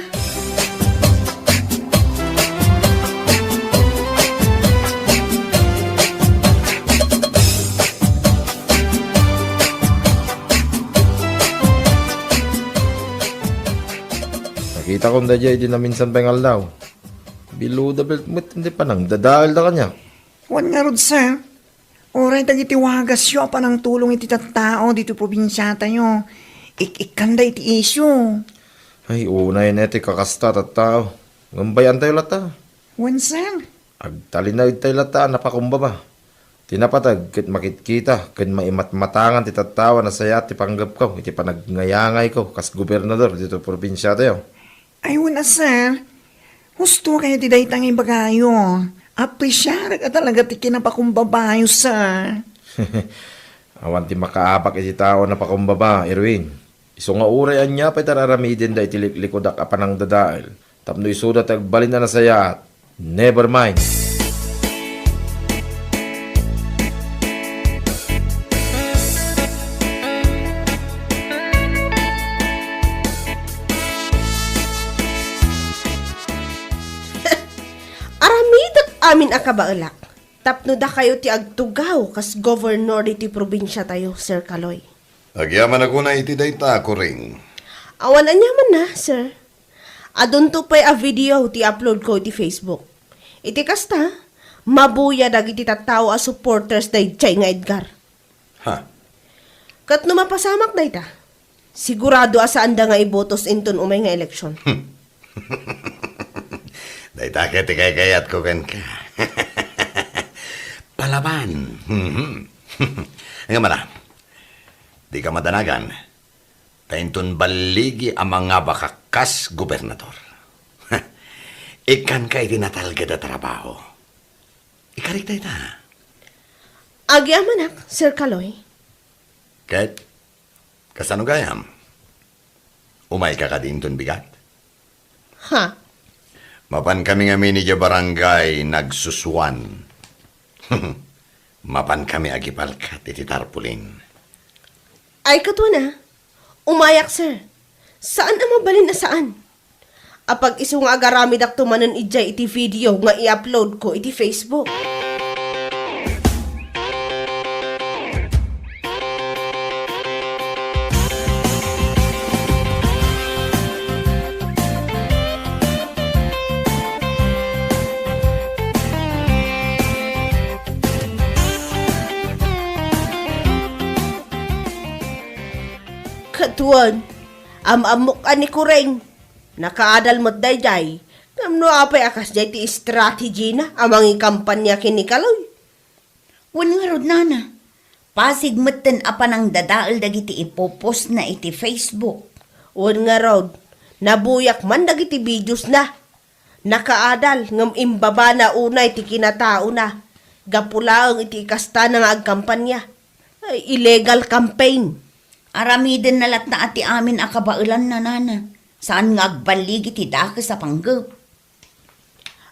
Nakitakon daydiay idi naminsan pay nga aldaw. Biluda belt met ti panangdadaelda kaniak. Wen ngarud, sir, uray dagiti wagasyo a panangtulong iti tattao ditoy probinsiatayo, ik-ikkanda iti isyu. Ay, unayen ti kakasta a tattao. Ngem bay-antayo latta. Wen, sir. Agtalinaedtayo latta a napakumbaba. Ti napateg ket makitkita ken maimatmatangan ti tattao a nasayaat ti panggepko iti panagnayangayko kas gobernador ditoy probinsiatayo. Ay, wen a, sir. Husto kayo ti dayta nga ibagayo. Apresiarek a talaga ti kinapakumbabayo, sir. Awan ti makaabak iti tao a napakumbaba, Erwin. Isu nga uray ania pay ti ar-aramidenda iti liklikudak a panangdadael tapno isuda ti agbalin a nasayaat. Never mind. Aramidek amin a kabaelak tapno dakayo ti agtugaw kas gobernador ditoy probinsiatayo, Sir Kaloy. Agyamanak unay iti dayta, Kuring. Awan aniamanna, sir. Adunto pay a video ti upload ko iti Facebook. Iti kasta, mabuya dagiti tattao a supporters daydiay nga Edgar. Ha? Ket no mapasamak dayta, sigurado a saanda nga ibotos inton umay nga eleksyon. Dayta ket ti kaykayatko kenka. Palaban. Ngem ala, dika madanagan, ta inton balligi a mangabaka kas gobernador, ikkanka iti natalged a trabaho. Ikarik dayta. Agyamanak, Sir Kaloy. Ket, kasano gayam? Umayka kadi inton bigat? Ha? Mapankami ngamin idiay barangay Nagsusuan. Mapankami agipalkat iti tarpaulin. Ay, katuana. Umayak, sir. Saan a mabalin a saan. Apag-isu nga agaramidakto manen idiay iti video nga i-upload ko iti Facebook. Katuan, am-ammok a ni Kureng. Nakaadal met daydiay. Ngem no apay a kasdiay ti strategy na a mangikampanya ken ni Kaloy? Wen ngarud, nana, pasig metten a panangdadael dagiti ipopostna iti Facebook. Wen ngarud, nabuyak man dagiti videos na. Nakaadal ngem imbabana unay ti kinataona. Gapu laeng iti ikastana nga agkampanya. Ay, illegal campaign. Aramidenna latta a ti amin a kabaelanna, nana. Saan nga agballigi ti dakes a panggep.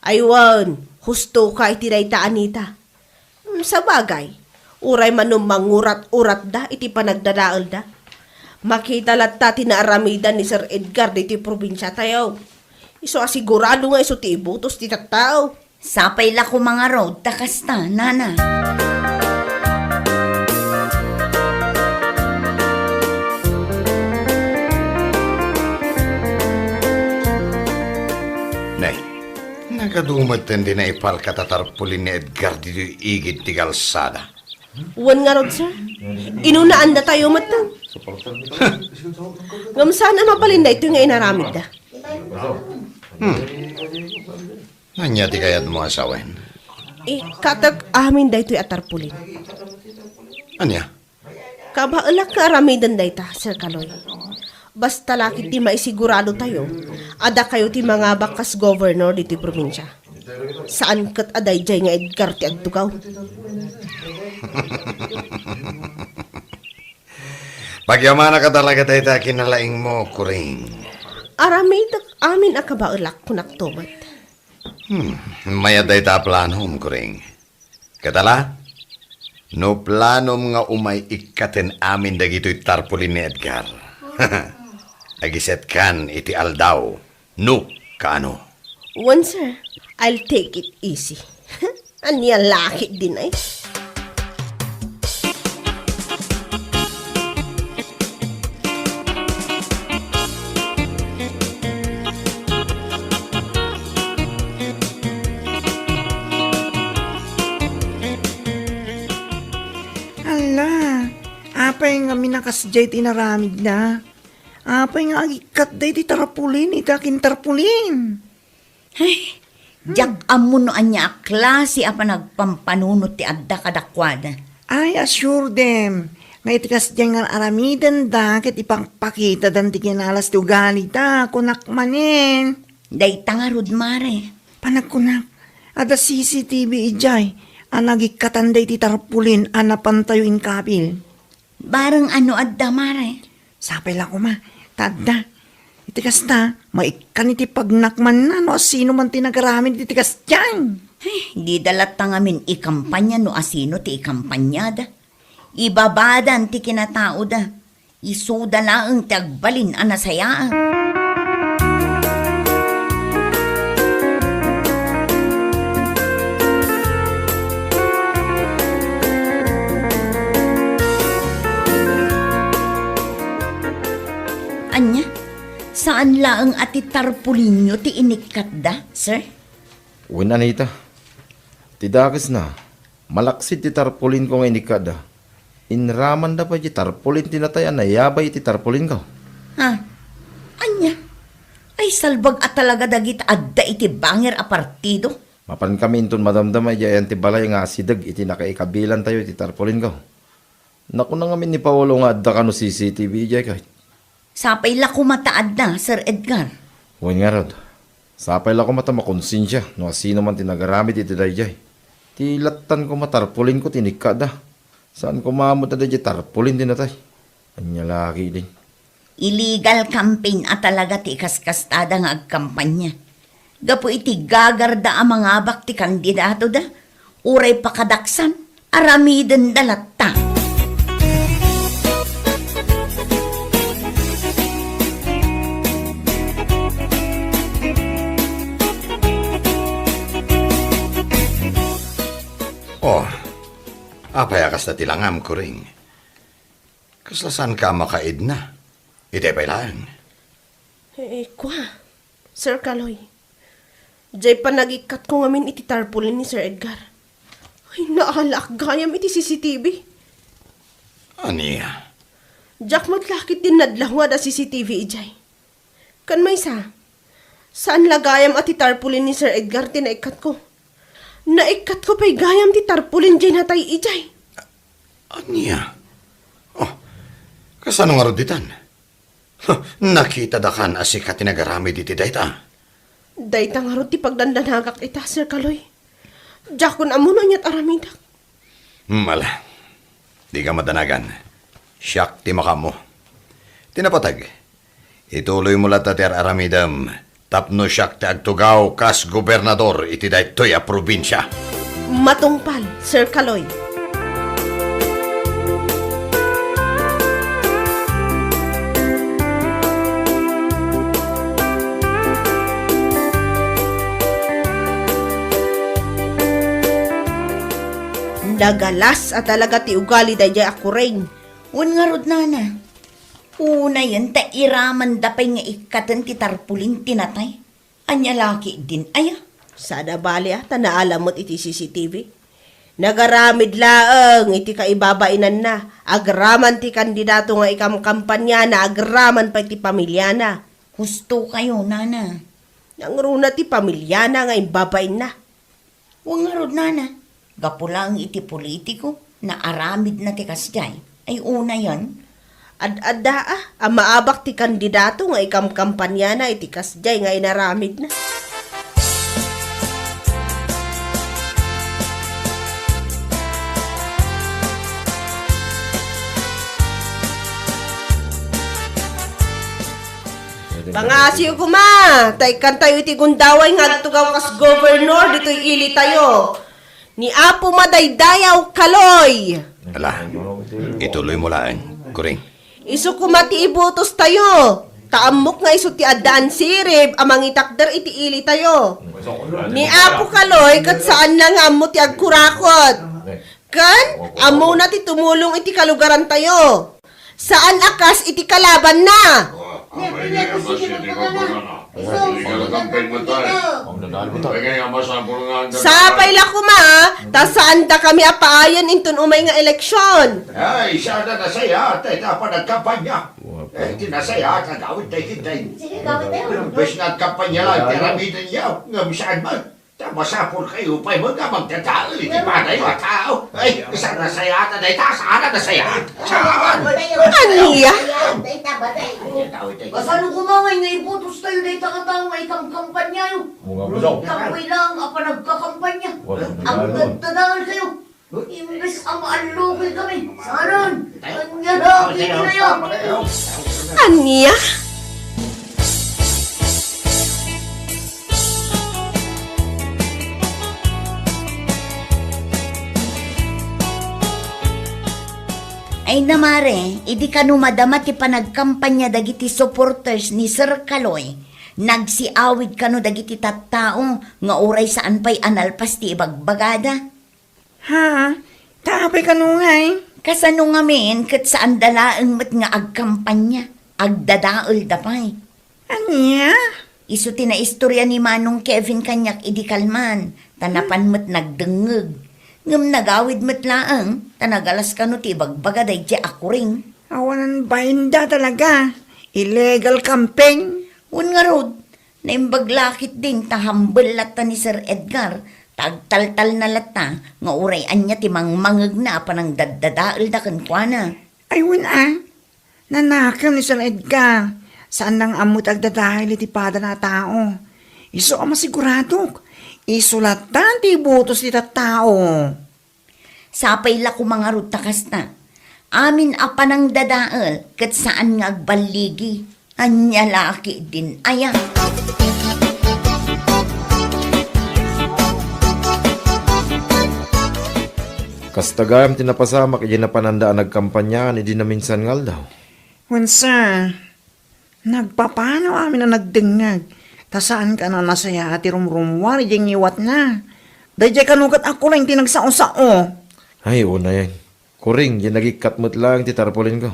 Ay wen, husto ka iti dayta, Anita. Hmm, sabagay, uray manen mangurat-uratda iti panagdadaelda, makita latta ti naaramidan ni Sir Edgar ditoy probinsiatayo. Isu a sigurado nga isu ti ibutos ti tattao. Sapay la koma ngarud ta kasta, nana. Nay, nagadu metten ti naipalkat a tarpaulin ni Edgar ditoy igid ti kalsada. Wen ngarud, sir. Inunaandatayo metten. Ngem saan a mabalin daytoy nga inaramidda. Hmm. Ania ti kayatmo a sawen? Ikkatek amin daytoy a tarpaulin. Ania? Kabaelak nga aramiden dayta, Sir Kaloy. Basta la ketdi maisiguradotayo a dakayo ti mangabak kas gobernador ditoy probinsia. Saan ket a daydiay nga Edgar ti agtugaw. Pagyamanak a talaga dayta a kinalaingmo, Kuring. Aramidek amin a kabaelak, kunakto met. Hmm, mayat dayta a planom, Kuring. Ket ala, no planom nga umay ikkaten amin dagitoy tarpaulin ni Edgar, agisetkan iti aldaw, no kaano. Wen, sir. I'll take it easy. Ania la ketdin ay? Ala, apay ngamin a kasdiay ti inaramidna? Apay nga agikkatda iti tarpaulin iti akin tarpaulin? Ay, diak ammo no ania a klase a panagpampanunot ti adda kadakuada. I assure them nga iti kasdiay nga aramidenda ket ipakpakitadan ti kinalas ti ugalida, kunak manen. Dayta ngarud, mare. Panagkunak, adda C C T V idiay a nagikkatan daydi tarpaulin a napantayo inkabil. Bareng ano adda, mare? Sapay la koma, ta adda. Iti kasta, maikkan iti pagnakmanna no asino man ti nagaramid iti kasdiay. Ay, dida latta ngamin ikampanya no asino ti ikampanyada. Ibabadan ti kinataoda. Isuda laeng ti agbalin a nasayaat. Ania? Saan laeng a ti tarpulinyo ti inikkatda, sir? Wen, Anita. Ti dakesna, malaksid ti tarpulinko nga inikkatda. Inramanda pay ti tarpulin ti natay a nayabay iti tarpulinko. Ha? Ania? Ay, salbag a talaga dagita adda iti bangir a partido. Mapankami inton madamdama idiay ayan ti balay nga asideg iti nakaikabilantayo iti tarpulinko. Nakuna ngamin ni Paolo nga adda kano C C T V idiay kay. Sapay la koma ta adda, Sir Edgar. Wen ngarud, sapay la koma ta makonsensia no asino man ti nagaramid iti daydiay. Ti lattan koma tarpulinko ti inikkatda. Saan koma met a daydiay tarpulin ti natay. Ania la ketdin? Illegal campaign a talaga ti ikaskastada nga agkampanya. Gapu iti gagarda a mangabak ti kandidatoda, uray pakadaksan, aramidenda latta. Oh, apay a kasta ti langam, Kuring? Kasla saanka a makaidna? Itay pay laeng. Eh, kua, Sir Kaloy. Jay panagikkatko ngamin iti tarpulin ni Sir Edgar. Ay, naalaak gayam iti C C T V. Ania? Diak met la ketdin nadlawad a C C T V idiay. Ken maysa, saan la gayam a ti tarpulin ni Sir Edgar ti naikkatko. Naikkatko pay gayam ti tarpulin jay natay idiay. Ania? Oh, kasano ngarud ditan? Huh, nakitadakan a sika ti nagaramid iti dayta. Dayta ngarud ti pagdandanagak ita, Sir Kaloy. Diakon ammo no aniat aramidek. Hmm, ala. Dika madanagan. Siak ti makaammo. Ti napateg, ituloymo latta ti ar-aramidem tapno siak ti agtugaw kas gobernador iti daytoy a probinsia. Matungpal, Sir Kaloy. Nagalas a talaga ti ugali daydiay a Kuring. Wen ngarud, nana. Unayen ta iramanda pay nga ikkaten ti tarpulin ti natay. Ania la ketdin aya? Saan a bali a ta naala met iti C C T V. Nagaramid laeng iti kaibabainanna, agraman ti kandidato nga ikamkampaniana, agraman pay ti pamiliana. Husto kayo, nana. Nangruna ti pamiliana nga imbabainna. Wen ngarud, nana, gapu laeng iti politiko, naaramidna ti kasdiay. Ay, unayen. Ad-adda a, a maabak ti kandidato nga ikamkampaniana iti kasdiay nga inaramidna. Pangasiyo koma, ta ikkantayo iti gundaway nga agtugaw kas gobernador ditoy ilitayo. Ni Apo Madaydayaw Kaloy. Ala, ituloymo laeng, Kuring. Isu koma ti ibotostayo. Ta ammok nga isu ti addaan sirib a mangitakder iti ilitayo. Ni Apo Kaloy ket saanna nga ammo ti agkurakot. Ken ammona ti tumulong iti kalugarantayo. Saan a kas iti kalabanna. Sapay la koma, ta saan dakami a paayen inton umay nga eleksyon. Ay, saan a nasayaat dayta a panagkampanya. Eh, ti nasayaat, agawid tayo, kitay. Imbes nga agkampanya lang, ti aramidenyo, ngem saan man. Ta masapul kayo pay met nga magdadael iti padayo a tao. Ay, saan a nasayaat dayta? Saan a nasayaat? Saan? Ania? Kasano koma nga ibotostayo dayta a tao nga ikamkampanyayo? Tapno ilang a panagkakampanya. Agdadadael kayo. Imbes a maallukoy kami, saan? Ania la ketdin aya? Ania? Ay, namare, idi kano madama ti panagkampanya dagiti supporters ni Sir Kaloy, nagsiawid kano dagiti tattao nga uray saan pay a nalpas ti ibagbagada. Ha? Ta apay kano ngay? Kasano ngamin ket saanda laeng met nga agkampanya? Agdadaelda pay. Ania? Isu ti naistorya ni Manong Kevin kaniak idi kalman, ta napan met nagdengngeg. Ngem nagawid met laeng, ta nagalas kano ti ibagbaga daydiay a Kuring. Awanan bainda talaga. Illegal camping. Wen ngarud, naimbag la ketdin ta hambel latta ni Sir Edgar, ta agtaltalna latta nga uray ania ti mangmangegna a panangdaddadaelda kenkuana. Ay, wen a, nanakem ni Sir Edgar. Saanna nga ammo ti agdadael iti padana a tao. Isu a masiguradok. Isu latta ti ibotos ti tattao. Sapay la koma ngarud ta kasta. Amin a panangdadael ket saan nga agballigi. Ania la ketdin aya? Kasta gayam ti napasamak idi napananda a nagkampanyaan idi naminsan nga aldaw. Wen, sir. Nagpapano amin a nagdengngeg, ta saan kano a nasayaat ti rumrummuar idiay ngiwatna. Daydiay kano ket a Kuring ti nagsao-sao. Ay, unayen. Kuring, diay nagikkat met laeng ti tarpulinko.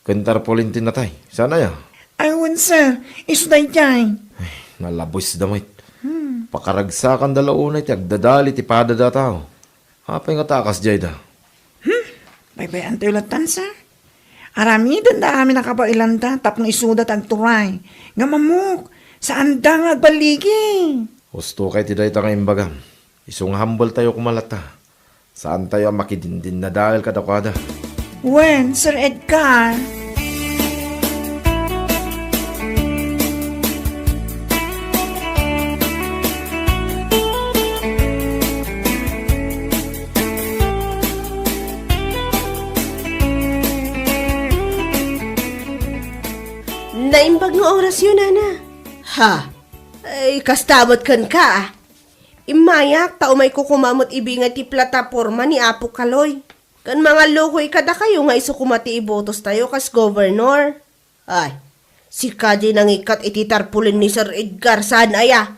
Ken tarpulin ti natay. Saan aya? Ay, wen, sir. Isu daydiay. Ay, nalabusda met. Hmm. Pakaragsakanda la unay ti agdadael iti padada a tao. Apay ngata a kasdiay da? Hmm, baybay-antayo lattan, sir. Aramidenda amin a kabaelanda tapno isuda ti agturay. Ngem ammok, saanda nga agballigi. Husto kay ti dayta nga imbagam. Isu nga hambeltayo koma latta. Saantayo a makidindinnadael kadakuada. Wen, Sir Edgar. Naimbag nga orasyo, nana. Ha? Ay, kasta met kenka, a. Immayak, ta umayko koma met ibingay ti plataporma ni Apo Kaloy. Ken mangallukoy kadakayo nga isu koma ti ibotostayo kas gobernador. Ay, sika diay nangikkat iti tarpaulin ni Sir Edgar, saan aya?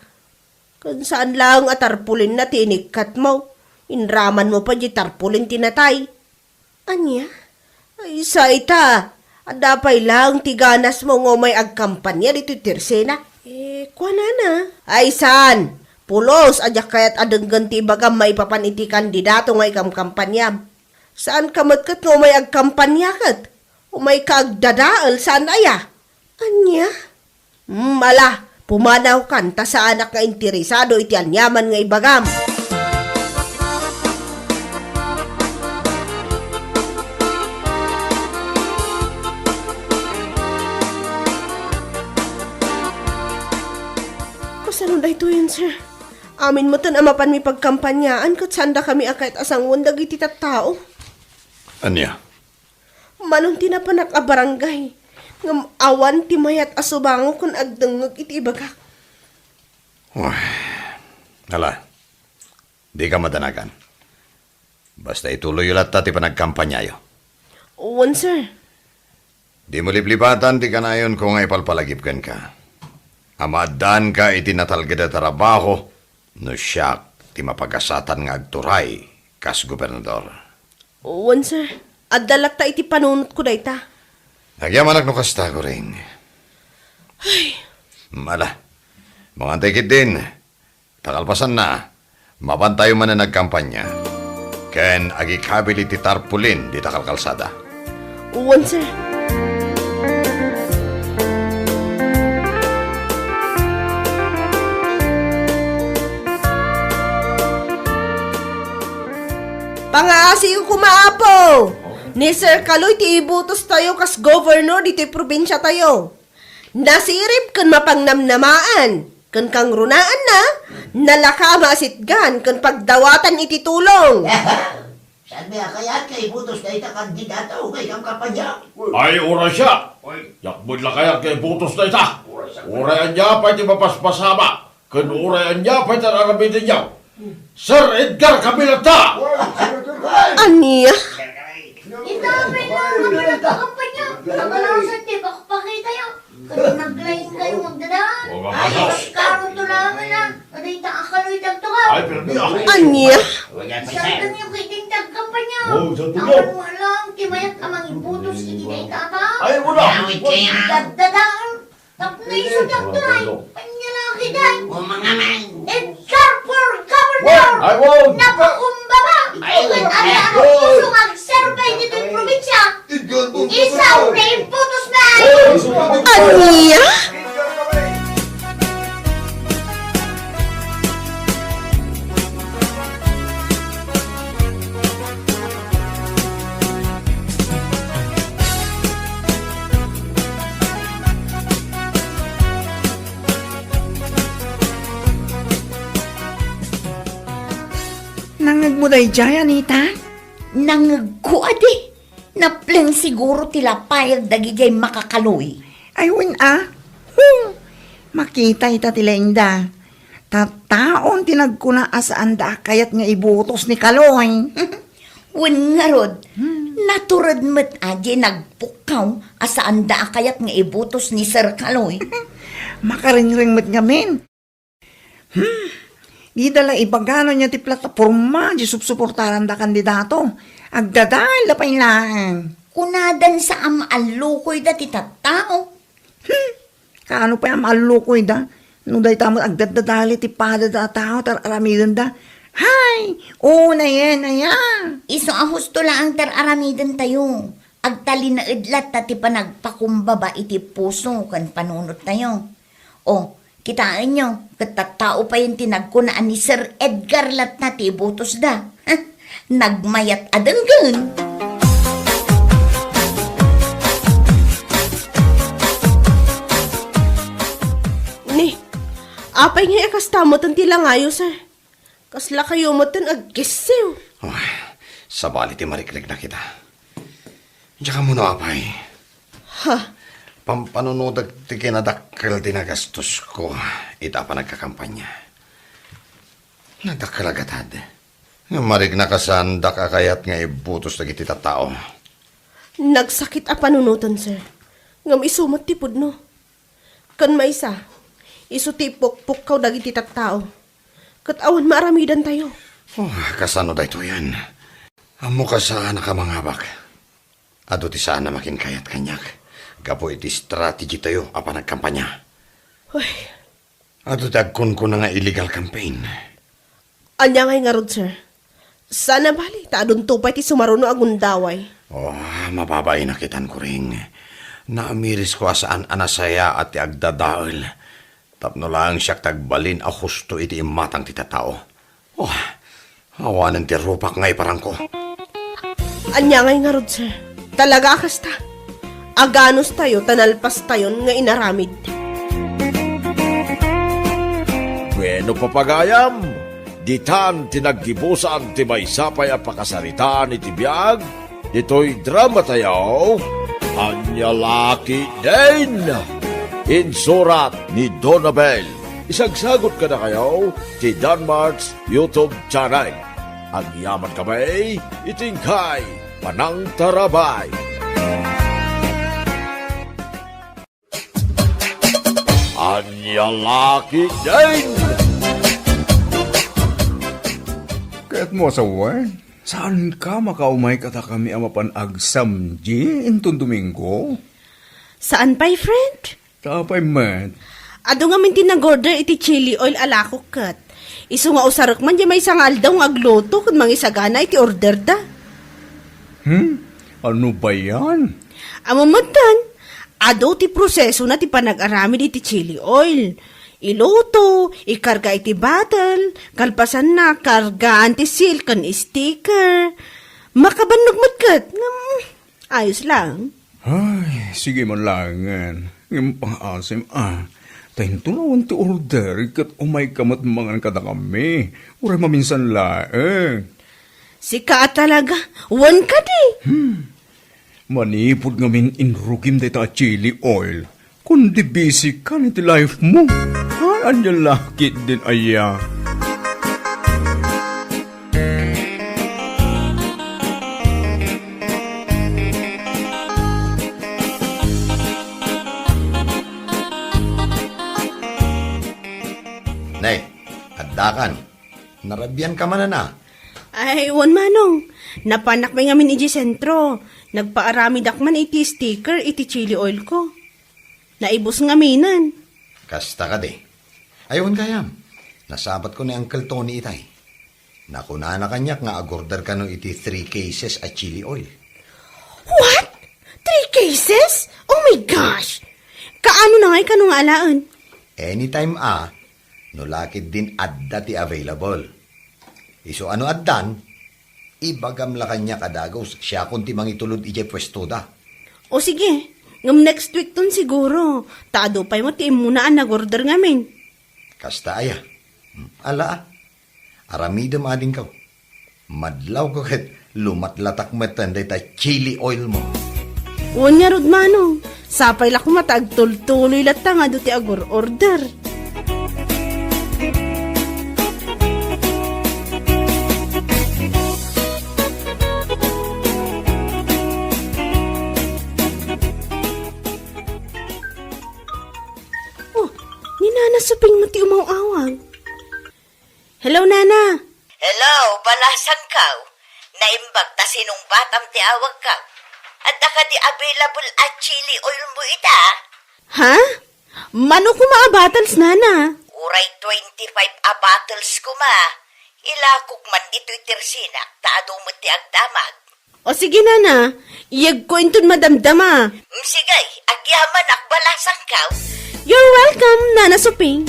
Ken saan laeng a tarpaulinna ti inikkatmo. Inramanmo pay diay tarpaulin ti natay. Ania? Ay, sa ita, adda pay laeng ti ganasmo nga umay agkampanya ditoy Tirsena? Eh, kuanana? Ay, saan? Pulos a diak kayat a denggen ti ibagam maipapan iti kandidato nga ikamkampanyam. Saanka met ket nga umay agkampanya ket umayka agdadael, saan aya? Ania? Hmm, ala, pumanawkan ta saanak nga interesado iti aniaman nga ibagam. Kasano daytoyen, sir? Amin metten a mapanmi pagkampanyaan ket saandakami a kayat a sangoen dagiti tattao. Ania? Malon ti napanak a barangay, ngem awan ti mayat a subango ken agdengngeg iti ibagak. Uy, ala, dika madanagan. Basta ituloyyo latta ti panagkampanyayo. Wen, sir. Dimo liplipatan ti kanayonko nga ipalpalagip kenka. A maaddaanka iti natalged a trabaho no siak ti mapagasatan nga agturay kas gobernador. Wen, sir. Adda latta iti panunotko dayta. Agyamanak no kasta, Goring. Ay. Ala, mangantay ketdin. Ta kalpasanna, mapantayo manen agkampanya. Ken agikabil iti tarpaulin dita kalkalsada. Wen, sir. Pangaasiyo koma, Apo! Ni Sir Kaloy ti ibutostayo kas gobernador ditoy probinsiatayo. Nasirib ken mapangnamnamaan, ken kangrunaanna, nalaka a maasitgan ken pagdawatan iti tulong. Saan a kayat nga ibutos dayta kandidato nga ikamkampanya? Ay, uray siak! Diak met la kayat nga ibutos dayta. Uray ania pay ti mapaspasama, ken uray ania pay ti ar-aramidenyo, Sir Edgar kami latta! Ania? Ita pay nga kapanagkampanya, nagalasan ti pakpakitayo. Ket naglaing kayo magdadaan. O, ay, karon to laeng na. Adayta a Kaloy dagtoka. Ay, permi, ah. Ania? Sardenyo ketdin ti agkampanya. O, sardenyo. Awan met lang ti mayat a mangibutos iti dayta a tao. Ay, wala. Daddadael. Tapno isu ti agturay. Ania la ketdin. O, mangaman. Edgar for governor. Ay, wow. Napakumbaba. Ay, ket wow. Ania a puso nga agserbi ditoy probinsia. Isu ti ibutos na. Ania? Nangngegmo daydiay, Anita? Nangngegko, adi. Napleng siguro ti lapayag dagidiay makakaloy. Ay, wen a. Hmm. Makita ita ti laingda. Tattaon ti nagkuna a saanda a kayat nga ibutos ni Kaloy. Wen ngarud, hmm, natured met a diay nagpukkaw a saanda a kayat nga ibutos ni Sir Kaloy. Makarengreng met ngamin. Hmm, dida la ibagano nia ti plataporma diay supsuportaranda kandidato. Agdadael da pay laeng. Kunadan sa a maallukoyda ti tattao. Hmm, kaano pay a maallukoyda? No dayta met agdaddadael ti padada a tao ti ar-aramidenda. Hay, o, nayen, aya. Isu a husto laeng ti ar-aramidentayo. Agtalinaed latta ti panagpakumbaba iti puso ken panunottayo. O, kitaenyo, ket tattao payen ti nagkuna a ni Sir Edgar latta ti ibutosda. Nagmayat a denggen. Ni, apay ngay a kasta metten ti langayo, sir? Kasla kayo metten agkessiw. Oh, sabali ti marikriknak ita. Diak ammo no apay. Ha? Pampanunotek ti kinadakkel ti nagastosko ita a panagkakampanya. Nagdakkel a gatad. Ngem marignak a saandak a kayat nga ibutos dagiti tattao. Nagsakit a panunoten, sir. Ngem isu met ti pudno. Ken maysa, isu ti ipukpukkaw dagiti tattao. Ket awan maaramidantayo. Oh, kasano daytoyen? Ammok a saanak a mangabak. Adu ti saan a makinkayat kaniak gapu iti strategy tayo a panagkampanya. Uy. Adu ti agkunkuna nga illegal campaign. Ania ngay ngarud, sir? Saan a bali, ta adunto pay ti sumaruno a gundaway. Oh, mababainak itan, Kuring. Naamirisko a saan a nasayaat ti agdadael. Tapno laeng siak ti agbalin a husto iti immatang ti tattao. Oh, awanen ti rupak nga iparangko. Ania ngay ngarud, sir? Talaga a kasta? Aganustayo ta nalpastayon nga inaramid. Bueno, papagayam, ditan ti naggibusan ti maysa pay a pakasaritaan iti biag, ditoy drama tayo, Ania La Ketdin. Insurat ni Donabel. Isagsagot kadakayo ti Danmart's YouTube channel. Agyaman kami iti inkay panangtarabay. Ania La Ketdin! Ket mo, asawa, saan ka makaumay kadakami a mapan agsamdi inton Domingo? Saan pay, friend? Ta apay met? Adu ngamin ti nag-order iti chili oil a lakok ket. Isu nga usarek man diay maysa nga aldaw nga agluto ken mangisagana iti orderda. Hmm? Ano ba yan? Ammom metten, adu ti prosesona ti panag-aramid iti chili oil. Iluto, ikarga iti bottle, kalpasanna, kargaan ti seal ken sticker. Makabannog met ket, ngem ayos lang. Ay, sige man laengen. Ngem pangaasim, a. Ta inton awan ti order, ket umayka met mangan kadakami. Uray maminsan laeng. Sika a talaga, wen kadi? Hmm. Manipud ngamin inrugim dayta a chili oil. Kundi busy ka iti life mo. Ay, ania La Ketdin aya. Nay, addakan. Narabian ka manen a? Ay, wen manong. Napanak pay ngamin idiay sentro. Nagpaaramidak man iti sticker iti chili oil ko. Naibus ngaminen. Kasta kadi. Ay, wen gayam. Nasabatko ni Uncle Tony itay. Nakunana kaniak nga agorder kano iti three cases a chili oil. What? Three cases? Oh my gosh! Kaano na ngay kano nga alaen? Anytime a, no La Ketdin adda ti available. Isu a no addan, ibagam la kaniak a dagus, siakon ti mangitulod idiay puestoda. O sige, ngem next week ton siguro, ta adu pay met ti immuna a nag-order ngamin. Kasta aya. Hmm, ala a. Aramidem adingko. Madlawko ket lumatlatak metten dayta chili oil mo. Wen ngarud manong, sapay la koma ta agtultuloy latta nga adu ti agor-order. Oh, ni Nana Suping met ti umaw-awag. Hello, Nana. Hello, balasangko. Naimbag ta sinungbatam ti awagko. Adda kadi available a chili oil mo ita? Ha? Mano koma a bottles, Nana? Uray twenty-five a bottles koma. Ilakok man ditoy tersinak ta adu met ti agdamag. O sige, Nana, iyegko inton madamdama. Mm, sige, agyamanak, balasangko. You're welcome, Nana Suping.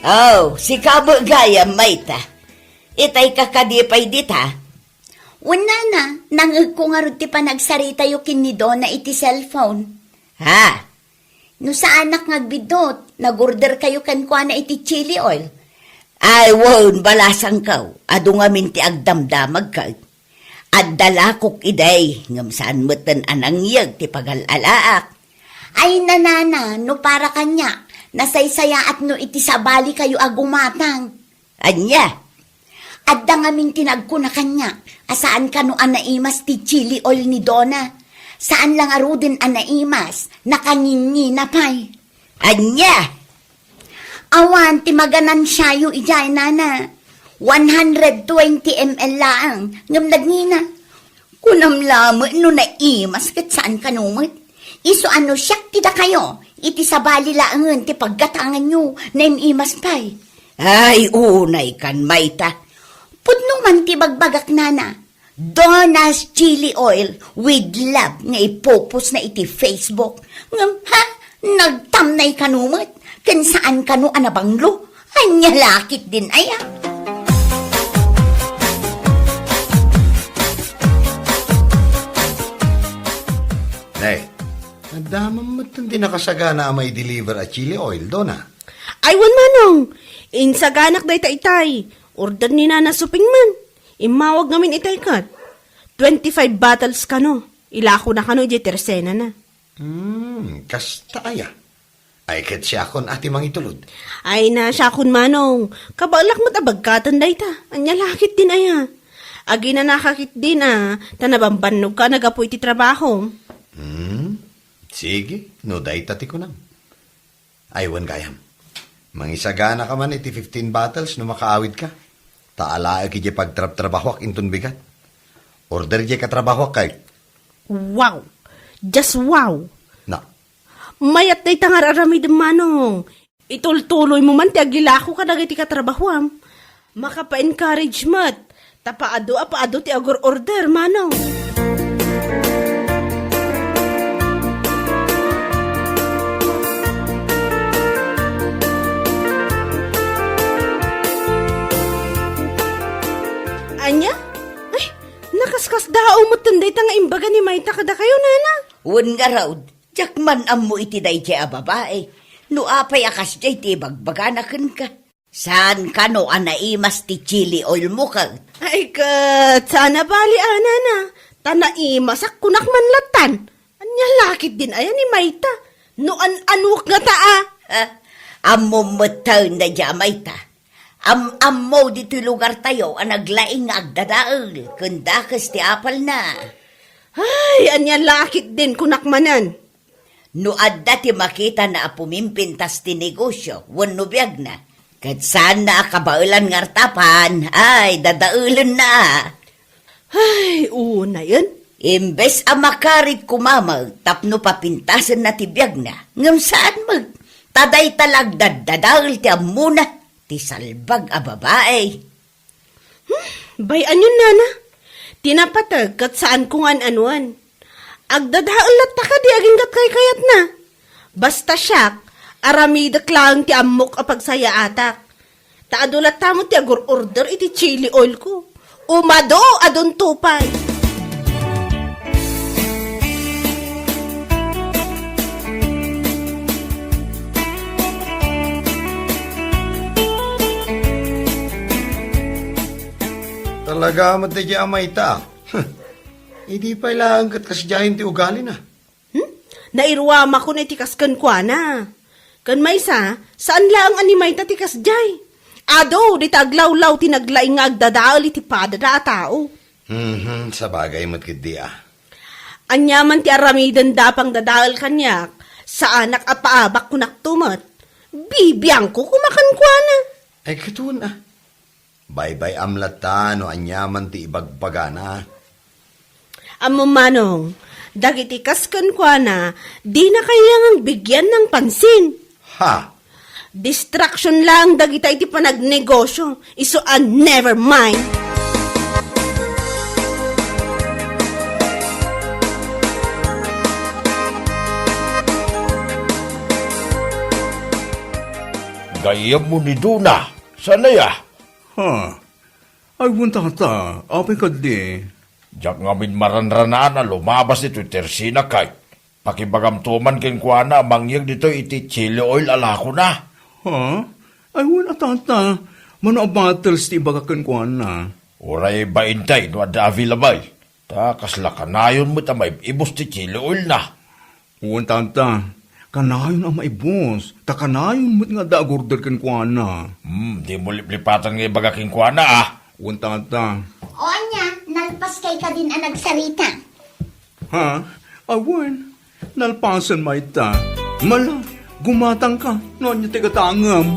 Oh, sika met gayam, mayta? Itay ka kadi pay dita? Wen, Nana, nangngegko ngarud ti panagsaritayo ken ni Donna iti cellphone. Ha? No saanak nga agbiddut, nag-order kayo kenkuana iti chili oil. Ay, wen, balasangko, adu ngamin ti agdamdamag ket. Adda lakok idi, ngem saan metten a nangyeg ti pagal-alaak. Ay, nanana, no para kaniak, nasaysayaat no iti sabali kayo a gumatang. Ania? Adda ngamin ti nagkuna kaniak a saan kano a naimas ti chili oil ni Dona. Saan la ngaruden a naimas, nakangingina pay. Ania? Awan ti maganansiayo idiay, nana. One hundred twenty M L laeng, ngem nagngina. Kunam lamet no naimas ket saan kano met. Isu a no siak ti dakayo, iti sabali laengen ti paggatanganyo, naim-imas pay. Ay, unay kan, mayta. Pudno man ti bagbagak, nana. Dona's Chili Oil with love nga ipupos na iti Facebook. Ngem, ha? Nagtamnay kano met, ken saan kano a nabanglo. Ania lakit din aya? Nay, nadamam met ti nakasagana a may deliver a chili oil, Dona. Ay, wen, Manong. Insaganak dayta itay. Order ni Nana Suping man. Immawag ngamin itay ket. Twenty-five bottles kano. Ilako na kano idiay tersenana. Hmm, kasta aya. Ay, ket siakon a ti mangitulod. Ay na, siakon, Manong. Kabaelak met a bagkaten dayta. Ania lakit din aya? Aginanaka ketdin a, ta nabambannogka a naggapu iti trabaho. Hmm, sige, no dayta ti kunam. Ay, wen gayam. Mangisaganaka man iti fifteen bottles no makaawidka. Ta alaek idiay pagtrabtrabahoak inton bigat. Order idiay katrabahoak kay. Wow! Just wow! Na. Mayat dayta nga ar-aramidem, Manong. Itultuloymo man ti agilako kadagiti katrabahoam. Makapa-encourage met. Ta paadu a paadu ti agur-order, Manong. Ania? Ay, nakaskasdaaw metten dayta nga imbaga ni Mayta kadakayo, nana. Wen ngarud, diak man ammo iti daydiay a babai. No apay a kasdiay ti ibagbagana kenka. Saan kano a naimas ti chili oil mo ket? Ay ket, saan a bali, a, nana. Ta naimasak, kunak man lattan. Ania lakit din aya ni Mayta? No an-anok ngata a. Ha? Ammom metten daydiay a Mayta. Am-ammo ditoy lugartayo a naglaing nga agdadael ken dakes ti apalna. Ay, ania lakit din kunak manen. No adda ti makitana a pumimpintas ti negosio wenno biagna, ket saanna a kabaelan nga artapan, ay, dadaelenna. Ay, unayen. Imbes a makarit koma met tapno papintasenna ti biagna, ngem saan met, ta dayta la agdaddadael ti ammona, ti salbag a babai. Hmm, bay-anon, nana. Ti napateg ket saanko nga an-anuan. Agdadael latta kadi agingga't kaykayatna. Basta siak, aramidek laeng ti ammok a pagsayaatak. Ta adu latta met ti agur-order iti chili oil ko. Umadu, adunto pay. Talaga met daydiay a Mayta. Huh. Idi pay laeng ket kasdiayen ti ugalina. Hmm? Nairuamakon iti kas kenkuana. Ken maysa, saan laeng a ni Mayta ti kasdiay. Adu, dita aglawlaw ti naglaing nga agdadael iti padada a tao. Mhm, sabagay met ketdi a. Ania man ti aramidenda a pangdadael kaniak, saanak a paabak kunakto met. Bibiangko koma kenkuana. Ay, ket wen a. Baybay-am latta no aniaman ti ibagbagana. Ammom, Manong, dagiti kas kenkuana, dina kailangan bigian ng pansin. Ha? Distraction lang dagita iti panagnegosyo. Isu a never mind. Gayyemmo ni Dona, saan aya? Ha? Ay, wen, tata, apay kadi? Diak ngamin maranranaan a lumabas ditoy tersina kay. Pakibagamto man kenkuana a mangyeg ditoy iti chili oil a lakona. Ha? Ay, wen a, tata. Mano a bottles ti ibagak kenkuana? Uray bainte no adda available. Ta kasla kanayon met a maib-ibus ti chili oilna. Wen, tata. Kanayon a maibus. Ta kanayon met nga adda agorder kenkuana. Hmm, dimo liplipatan nga ibaga kenkuana, a. Wen, tata. O ania, nalpaskay kadin a nagsarita? Ha? Awan, nalpasen mayta. Mala, gumatangka no ania ti gatangem.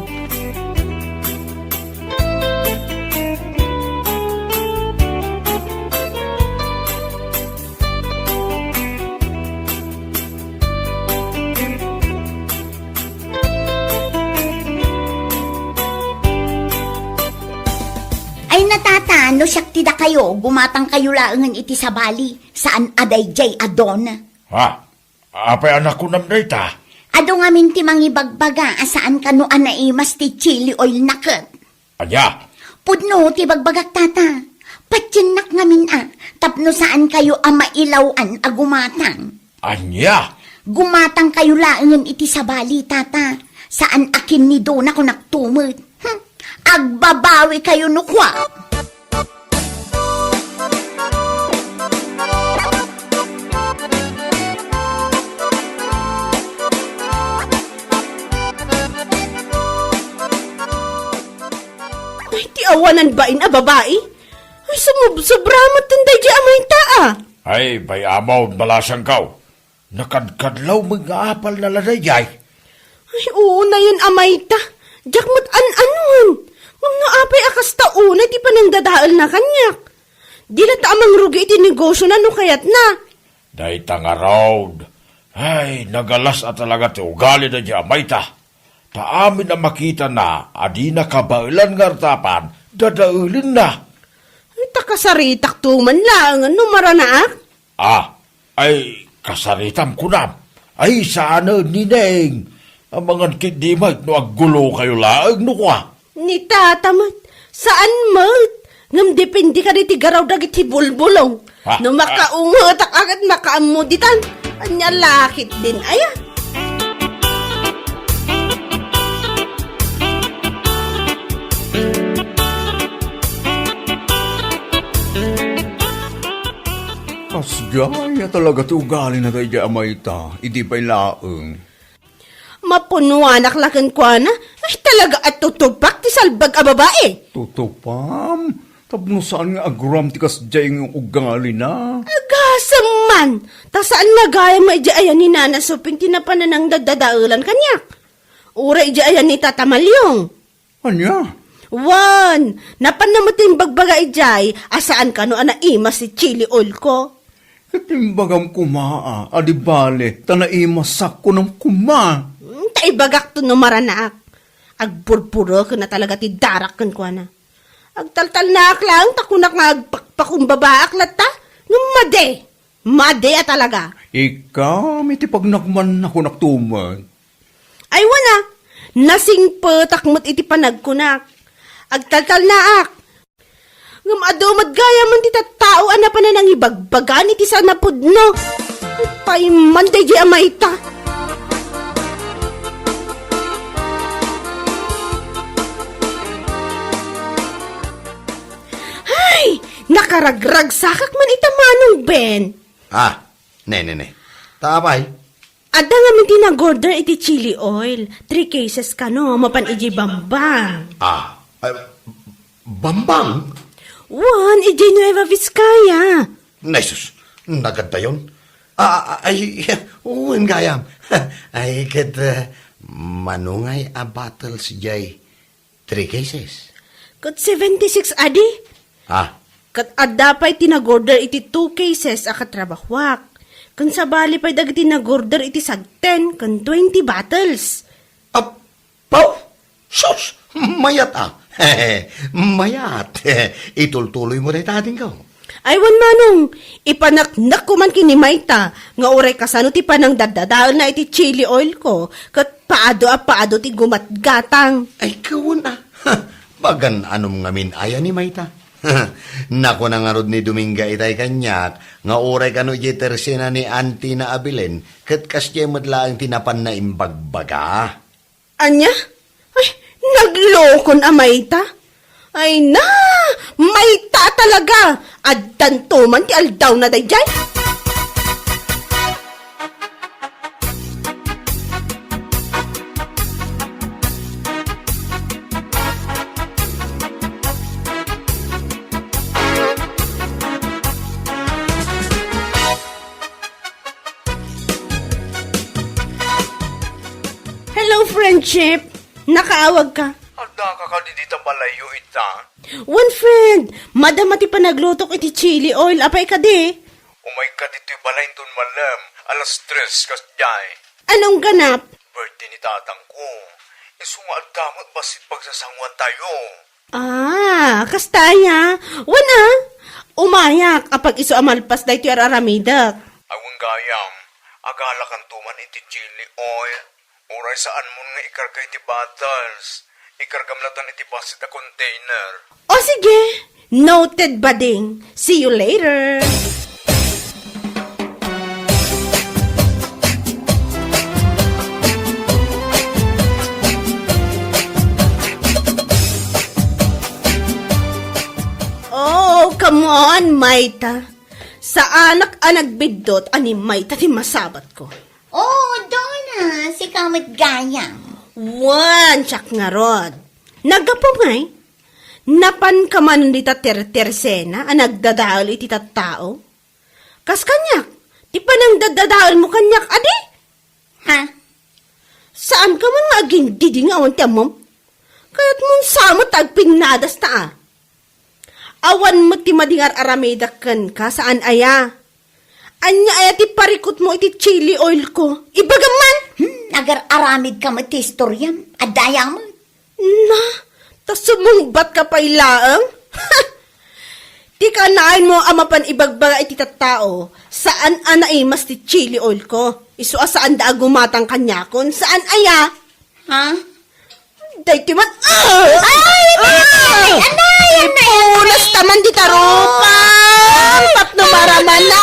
Ay, natata, no siak ti dakayo, gumatangkayo laengen iti sabali. Saan a daydiay a don. Ha? Apay a nakunam dayta? Adu ngamin ti mangibagbaga a saan kano a naimas ti chili oil na ket. Ania? Pudno ti bagbagak, tata. Patiennak ngamin a, tapno saan kayo a mailaw-an a gumatang. Ania? Gumatang kayo laengen iti sabali, tata. Saan a kinnidona kunak tumet. Hmm. Agbabawi kayo no kua. Ay, ti awanan bain a babai. Ay, sumubsobra met daydiay a mayta, a. Ay, bay-am, balasangkaw. Nakadkadlaw met nga apalna la daydiay. Ay, unayen a mayta. Diak met an-anuan. Ngem no apay a kasta unay ti panangdadaelna kaniak. Di latta a mangrugi iti negosiona no kayatna. Dayta ngarud. Ay, nagalas a talaga ti ugali daydiay a mayta. Ta amin a makitana a dina kabaelan nga artapan, dadaelenna. Ay, ta kasaritakto man laengen no maranaak. Ah, ay, kasaritam kunam. Ay, saan, Nineng. Amangan ketdi met no aggulokayo laeng no kua. Ni tata met, saan met. Ngem depende kadi ti garaw dagiti bulbulong. Ha? No makaungetak a ket makaammo ditan, ania la ketdin aya? Kasdiay a talaga ti ugalina daydiay a mayta, idi pay laeng. Mapunuanak la kenkuana. Ay, talaga a tutupak ti salbag a babai. Tutupam? Tapno saan nga aguram ti kasdiay nga ugalina? Agasem man! Ta saan nga gayam nga idiay ayan ni Nana Suping ti napan a nangdadadaelan kaniak. Uray idiay ayan ni Tata Maliong. Ania? Wen, napanna met ti imbagbaga idiay a saan kano a naimas ti chili oil ko. Ket imbagam koma a, a di bale, ta naimasak kunam koma. Hmm, ta ibagakto no maranaak. Agpurpureken a talaga ti darak kenkuana. Agtaltalnaak laeng ta kunak nga agpakpakumbabaak latta. Ngem madi, madi a talaga. Ikam iti pagnakmanna kunak tumet. Ay, wen a, nasingpetak met iti panagkunak. Agtaltalnaak. Ngem adu met gayam ti tattao a napan a nangibagbagan iti saan a pudno. Pay man daydiay a mayta. Ay, nakaragragsakak man ita, Manong Ben. Ah, ne, ne, ne. Ta apay? Adda ngamin ti nag-order iti chili oil. Three cases kano, mapan idiay Bambang. Ah, ah, Bambang? Wen, idiay Nueva Vizcaya. Nay sus, nagad dayon. Ah, ah, ay, wen gayam. Ay, ket, eh, mano ngay a bottles diay? Three cases. Ket seventy-six adi? Ah. Ket adda pay ti nag-order iti two cases a katrabahuak. Ken sabali pay dagiti nag-order iti sagten ken twenty bottles. Apaw! Sus! Mayat a! Mayat! Itultuloy mo dayta, adingko. Ay, wen, Manong, ipaneknek ko man ken ni Mayta nga uray kasano ti panangdaddadaelna iti chili oil ko, ket paadu a paadu ti gumatgatang. Ay, kawen a. Pagan-anom ngamin aya ni Mayta? Nakuna ngarud ni Dominga itay kaniak nga uray kano idiay tersena ni Auntie na a bilen, ket kasdiay met laeng ti napanna imbagbaga. Ania? Ay, naglokon a mayta? Ay na, mayta talaga! Addanto man ti aldawna daydiay? Hello, friendship! Nakaawag ka? Adda ka kadi dita balayyo ita? Wen, friend, madama ti panaglutok iti chili oil. Apay kadi? Umayka ditoy balay inton malem, alas tres kasdiay. Anong ganap? Birthday ni tatangko. Isu nga adda met bassit pagsasanguantayo. Ah, kasta aya. Wen a, umayak apag isu a malpas daytoy ar-aramidek. Ay, wen gayam, agalakanto man iti chili oil. Uray saanmon nga ikarga iti bottles. Ikargam latan iti bassit a container. O sige, noted, bading. See you later. Oh, come on, Mayta. Saanak a nagbiddut a ni Mayta ti masabatko. Oh, Donna, sika met gayam. Wan, siak ngarud. Naggapu ngay? Napanka man dita tertersena a nagdadael iti tattao? Kas kaniak, ti panangdadadaelmo kaniak, adi? Ha? Saanka man nga agindidi nga awan ti ammom? Kayatmon sa met ta agpinnadasta a. Awan met ti madi nga ar-aramidek kenka, saan aya? Ania aya ti parikutmo iti chili oil ko? Ibagam man! Hmm, agar-aramidka met ti istoriam. Adda aya met. Na, ta sumungbatka pay laeng? Ti kanayon mo a mapan ibagbaga iti tattao, saan a naimas ti chili oil ko. Isu a saanda a gumatang kaniakon. Saan aya? Ha? Daytoy man, ah! Ay, anay, anay, anay, anay, anay. Ipunas ta man dita rupa. Tapno maramana.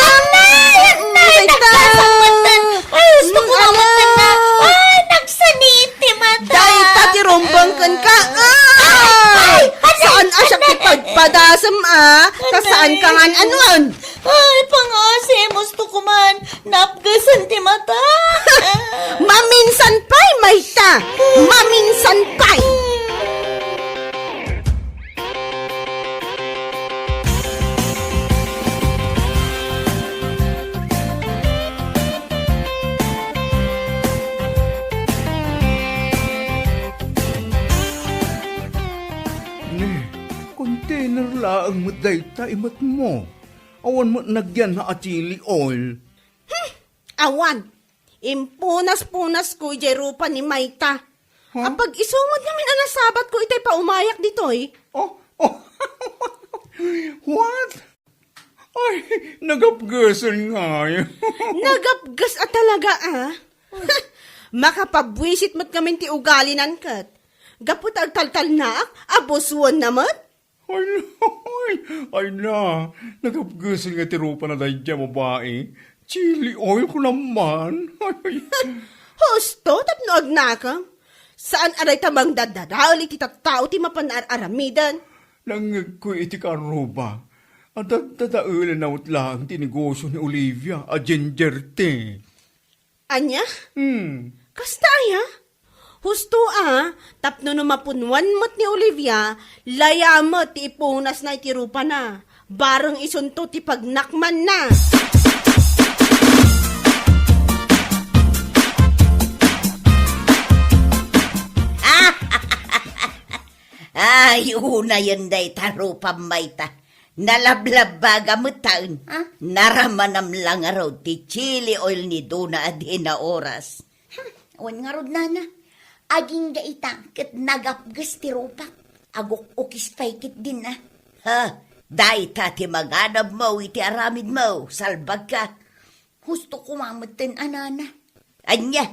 Anay, anay, nagkasangpatan. Ay, gusto ko mamatan na. Ay, nagsanit ti mata. Dayta ti rumbeng kenka. Ah! Ay, anay, saan a siak ti anay. Pagpadasem, ah? Ta saan ka nga anuan? Ay, pangasi, gusto ko man. Napgesen ti mata. Maminsan pay, Mayta! Maminsan pay! Ni, container laeng met dayta imatmo. Awan met nagyan a chili oil. Hmm, awan. Impunas-punasko idiay rupa ni Mayta. Huh? Apag-isu met ngamin a nasabatko itay paumayak ditoy. Oh, oh. What? Ay, nagapgesen ngay. Nagapges a talaga, ah. Makapabwisit met ngamin ti ugalinan ket. Gapu ta agtaltalnaak, abusuenna met. Ay, ay, ay na, nagapgesen nga ti rupana daydiay a babai. Chili oil ko naman. Ay, ay. Husto, tapno agnakam. Saan a dayta mangdadadael iti tattao ti mapan ar-aramiden? Nangngegko iti kaarruba. Adda dadaelen a met laeng ti negosio ni Olivia a ginger tea. Ania? Hmm. Kasta aya? Husto a, tapno no mapunwan met ni Olivia, laya met ti ipunasna iti rupana. Bareng isunto ti pagnakmanna. Ay, unayen dayta rupam, Mayta. Nalablabbaga met taen. Ha? Naramanam la ngarud ti chili oil ni Dona a dina oras. Hmm, awan ngarud, nana. Agingga ita ket nagapges ti rupak. Aguk-ukis pay ketdin a. Ha, dayta ti manganabmo iti aramidmo, salbagka. Husto koma metten a, nana. Ania?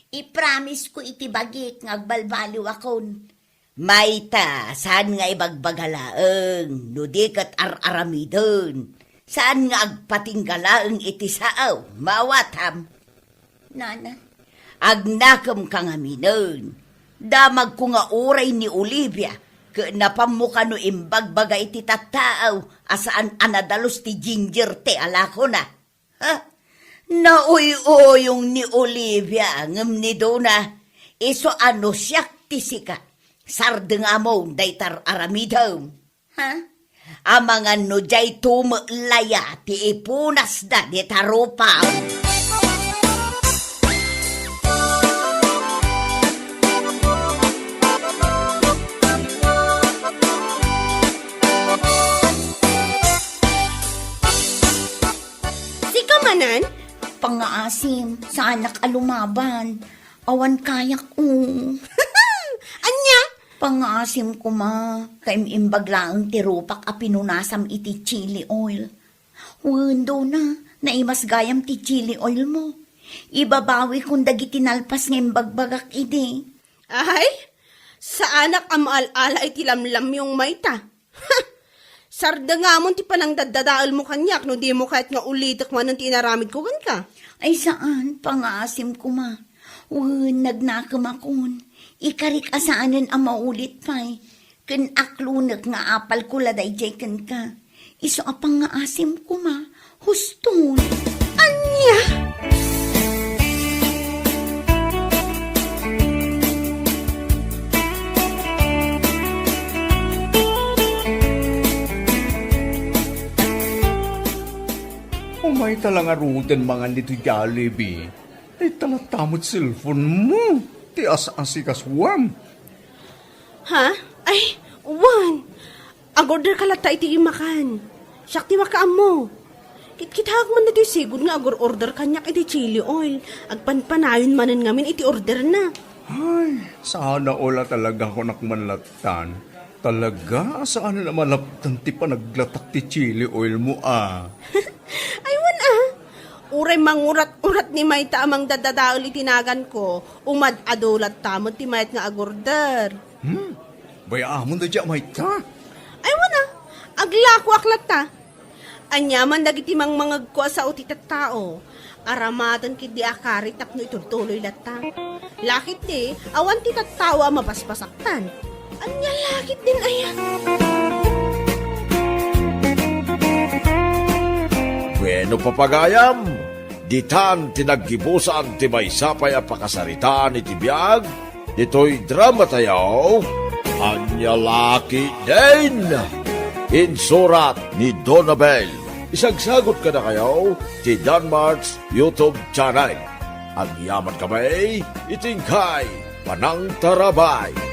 Ipramisko iti bagik nga agbalbaliwakon. Mayta, saan nga ibagbaga laeng, no di ket ar-aramiden. Saan nga agpatingga laeng iti sao, maawatam. Nana, agnakemka ngaminen. Damagko nga uray ni Olivia, ket napammo kano imbagbaga iti tattao a saan a nadalus ti ginger tea a lakona. Ha? Nauy-uyong ni Olivia ngem ni Dona, isu a no siak ti sika, sardengamon dayta ar-aramidem. Ha? Amangan no diay tumeklaya ti ipunasda dita rupam. Sika manen? Pangaasim, saanak a lumaban. Awan kayak, o. Ania? Pangaasim koma, kaim-imbag laeng ti rupak a pinunasam iti chili oil. Wen, Dona, naimas gayam ti chili oil mo. Ibabawikon dagiti nalpas nga imbagbagak idi. Ay, saanak a maal-ala iti lamlamyong mayta. Sardengamon ti panangdaddadaelmo kaniak no dimo kayat nga ulitek manen ti inaramidko kenka. Ay saan, pangaasim koma. Wen, nagnakemakon. Ikarik a saanen a maulit pay. Ken aklonek nga apalko la daydiay kenka. Isu a pangaasim koma. Huston. Ania? Umayta la ngaruden mangan ditoy Jollibee. Dayta latta met cellphone mo ti as-asikasuam. Ha? Ay, wen. Agorder ka latta iti imakan. Siak ti makaammo. Kitkitaek man ditoy sigud nga agor-order kaniak iti chili oil. Agpanpanayon manen ngamin iti orderna. Ay, sana all a talaga kunak man lattan. Talaga a saan a malaptan ti panaglatak ti chili oil mo, a. Ay, wen, a. Uray mangurat-urat ni mayta a mangdadadael iti naganko, umad-adu latta met ti mayat nga agorder. Hmm? Bay-amon daydiay a mayta? Ay, wen, a. Aglakoak latta. Aniaman dagiti mangmangegko a sao ti tattao. Aramaten ketdi a kari tapno itultuloy latta. Laketdi, awan ti tattao a mapaspasaktan. Ania laketdin aya? Bueno, papagayam, ditan ti naggibusan ti maysa pay a pakasaritaan iti biag ditoy dramatayo, Ania Laketdin. Insurat ni Donabel. Isagsagut kadakayo ti Danmart's YouTube channel. Agyamankami iti inkay panangtarabay.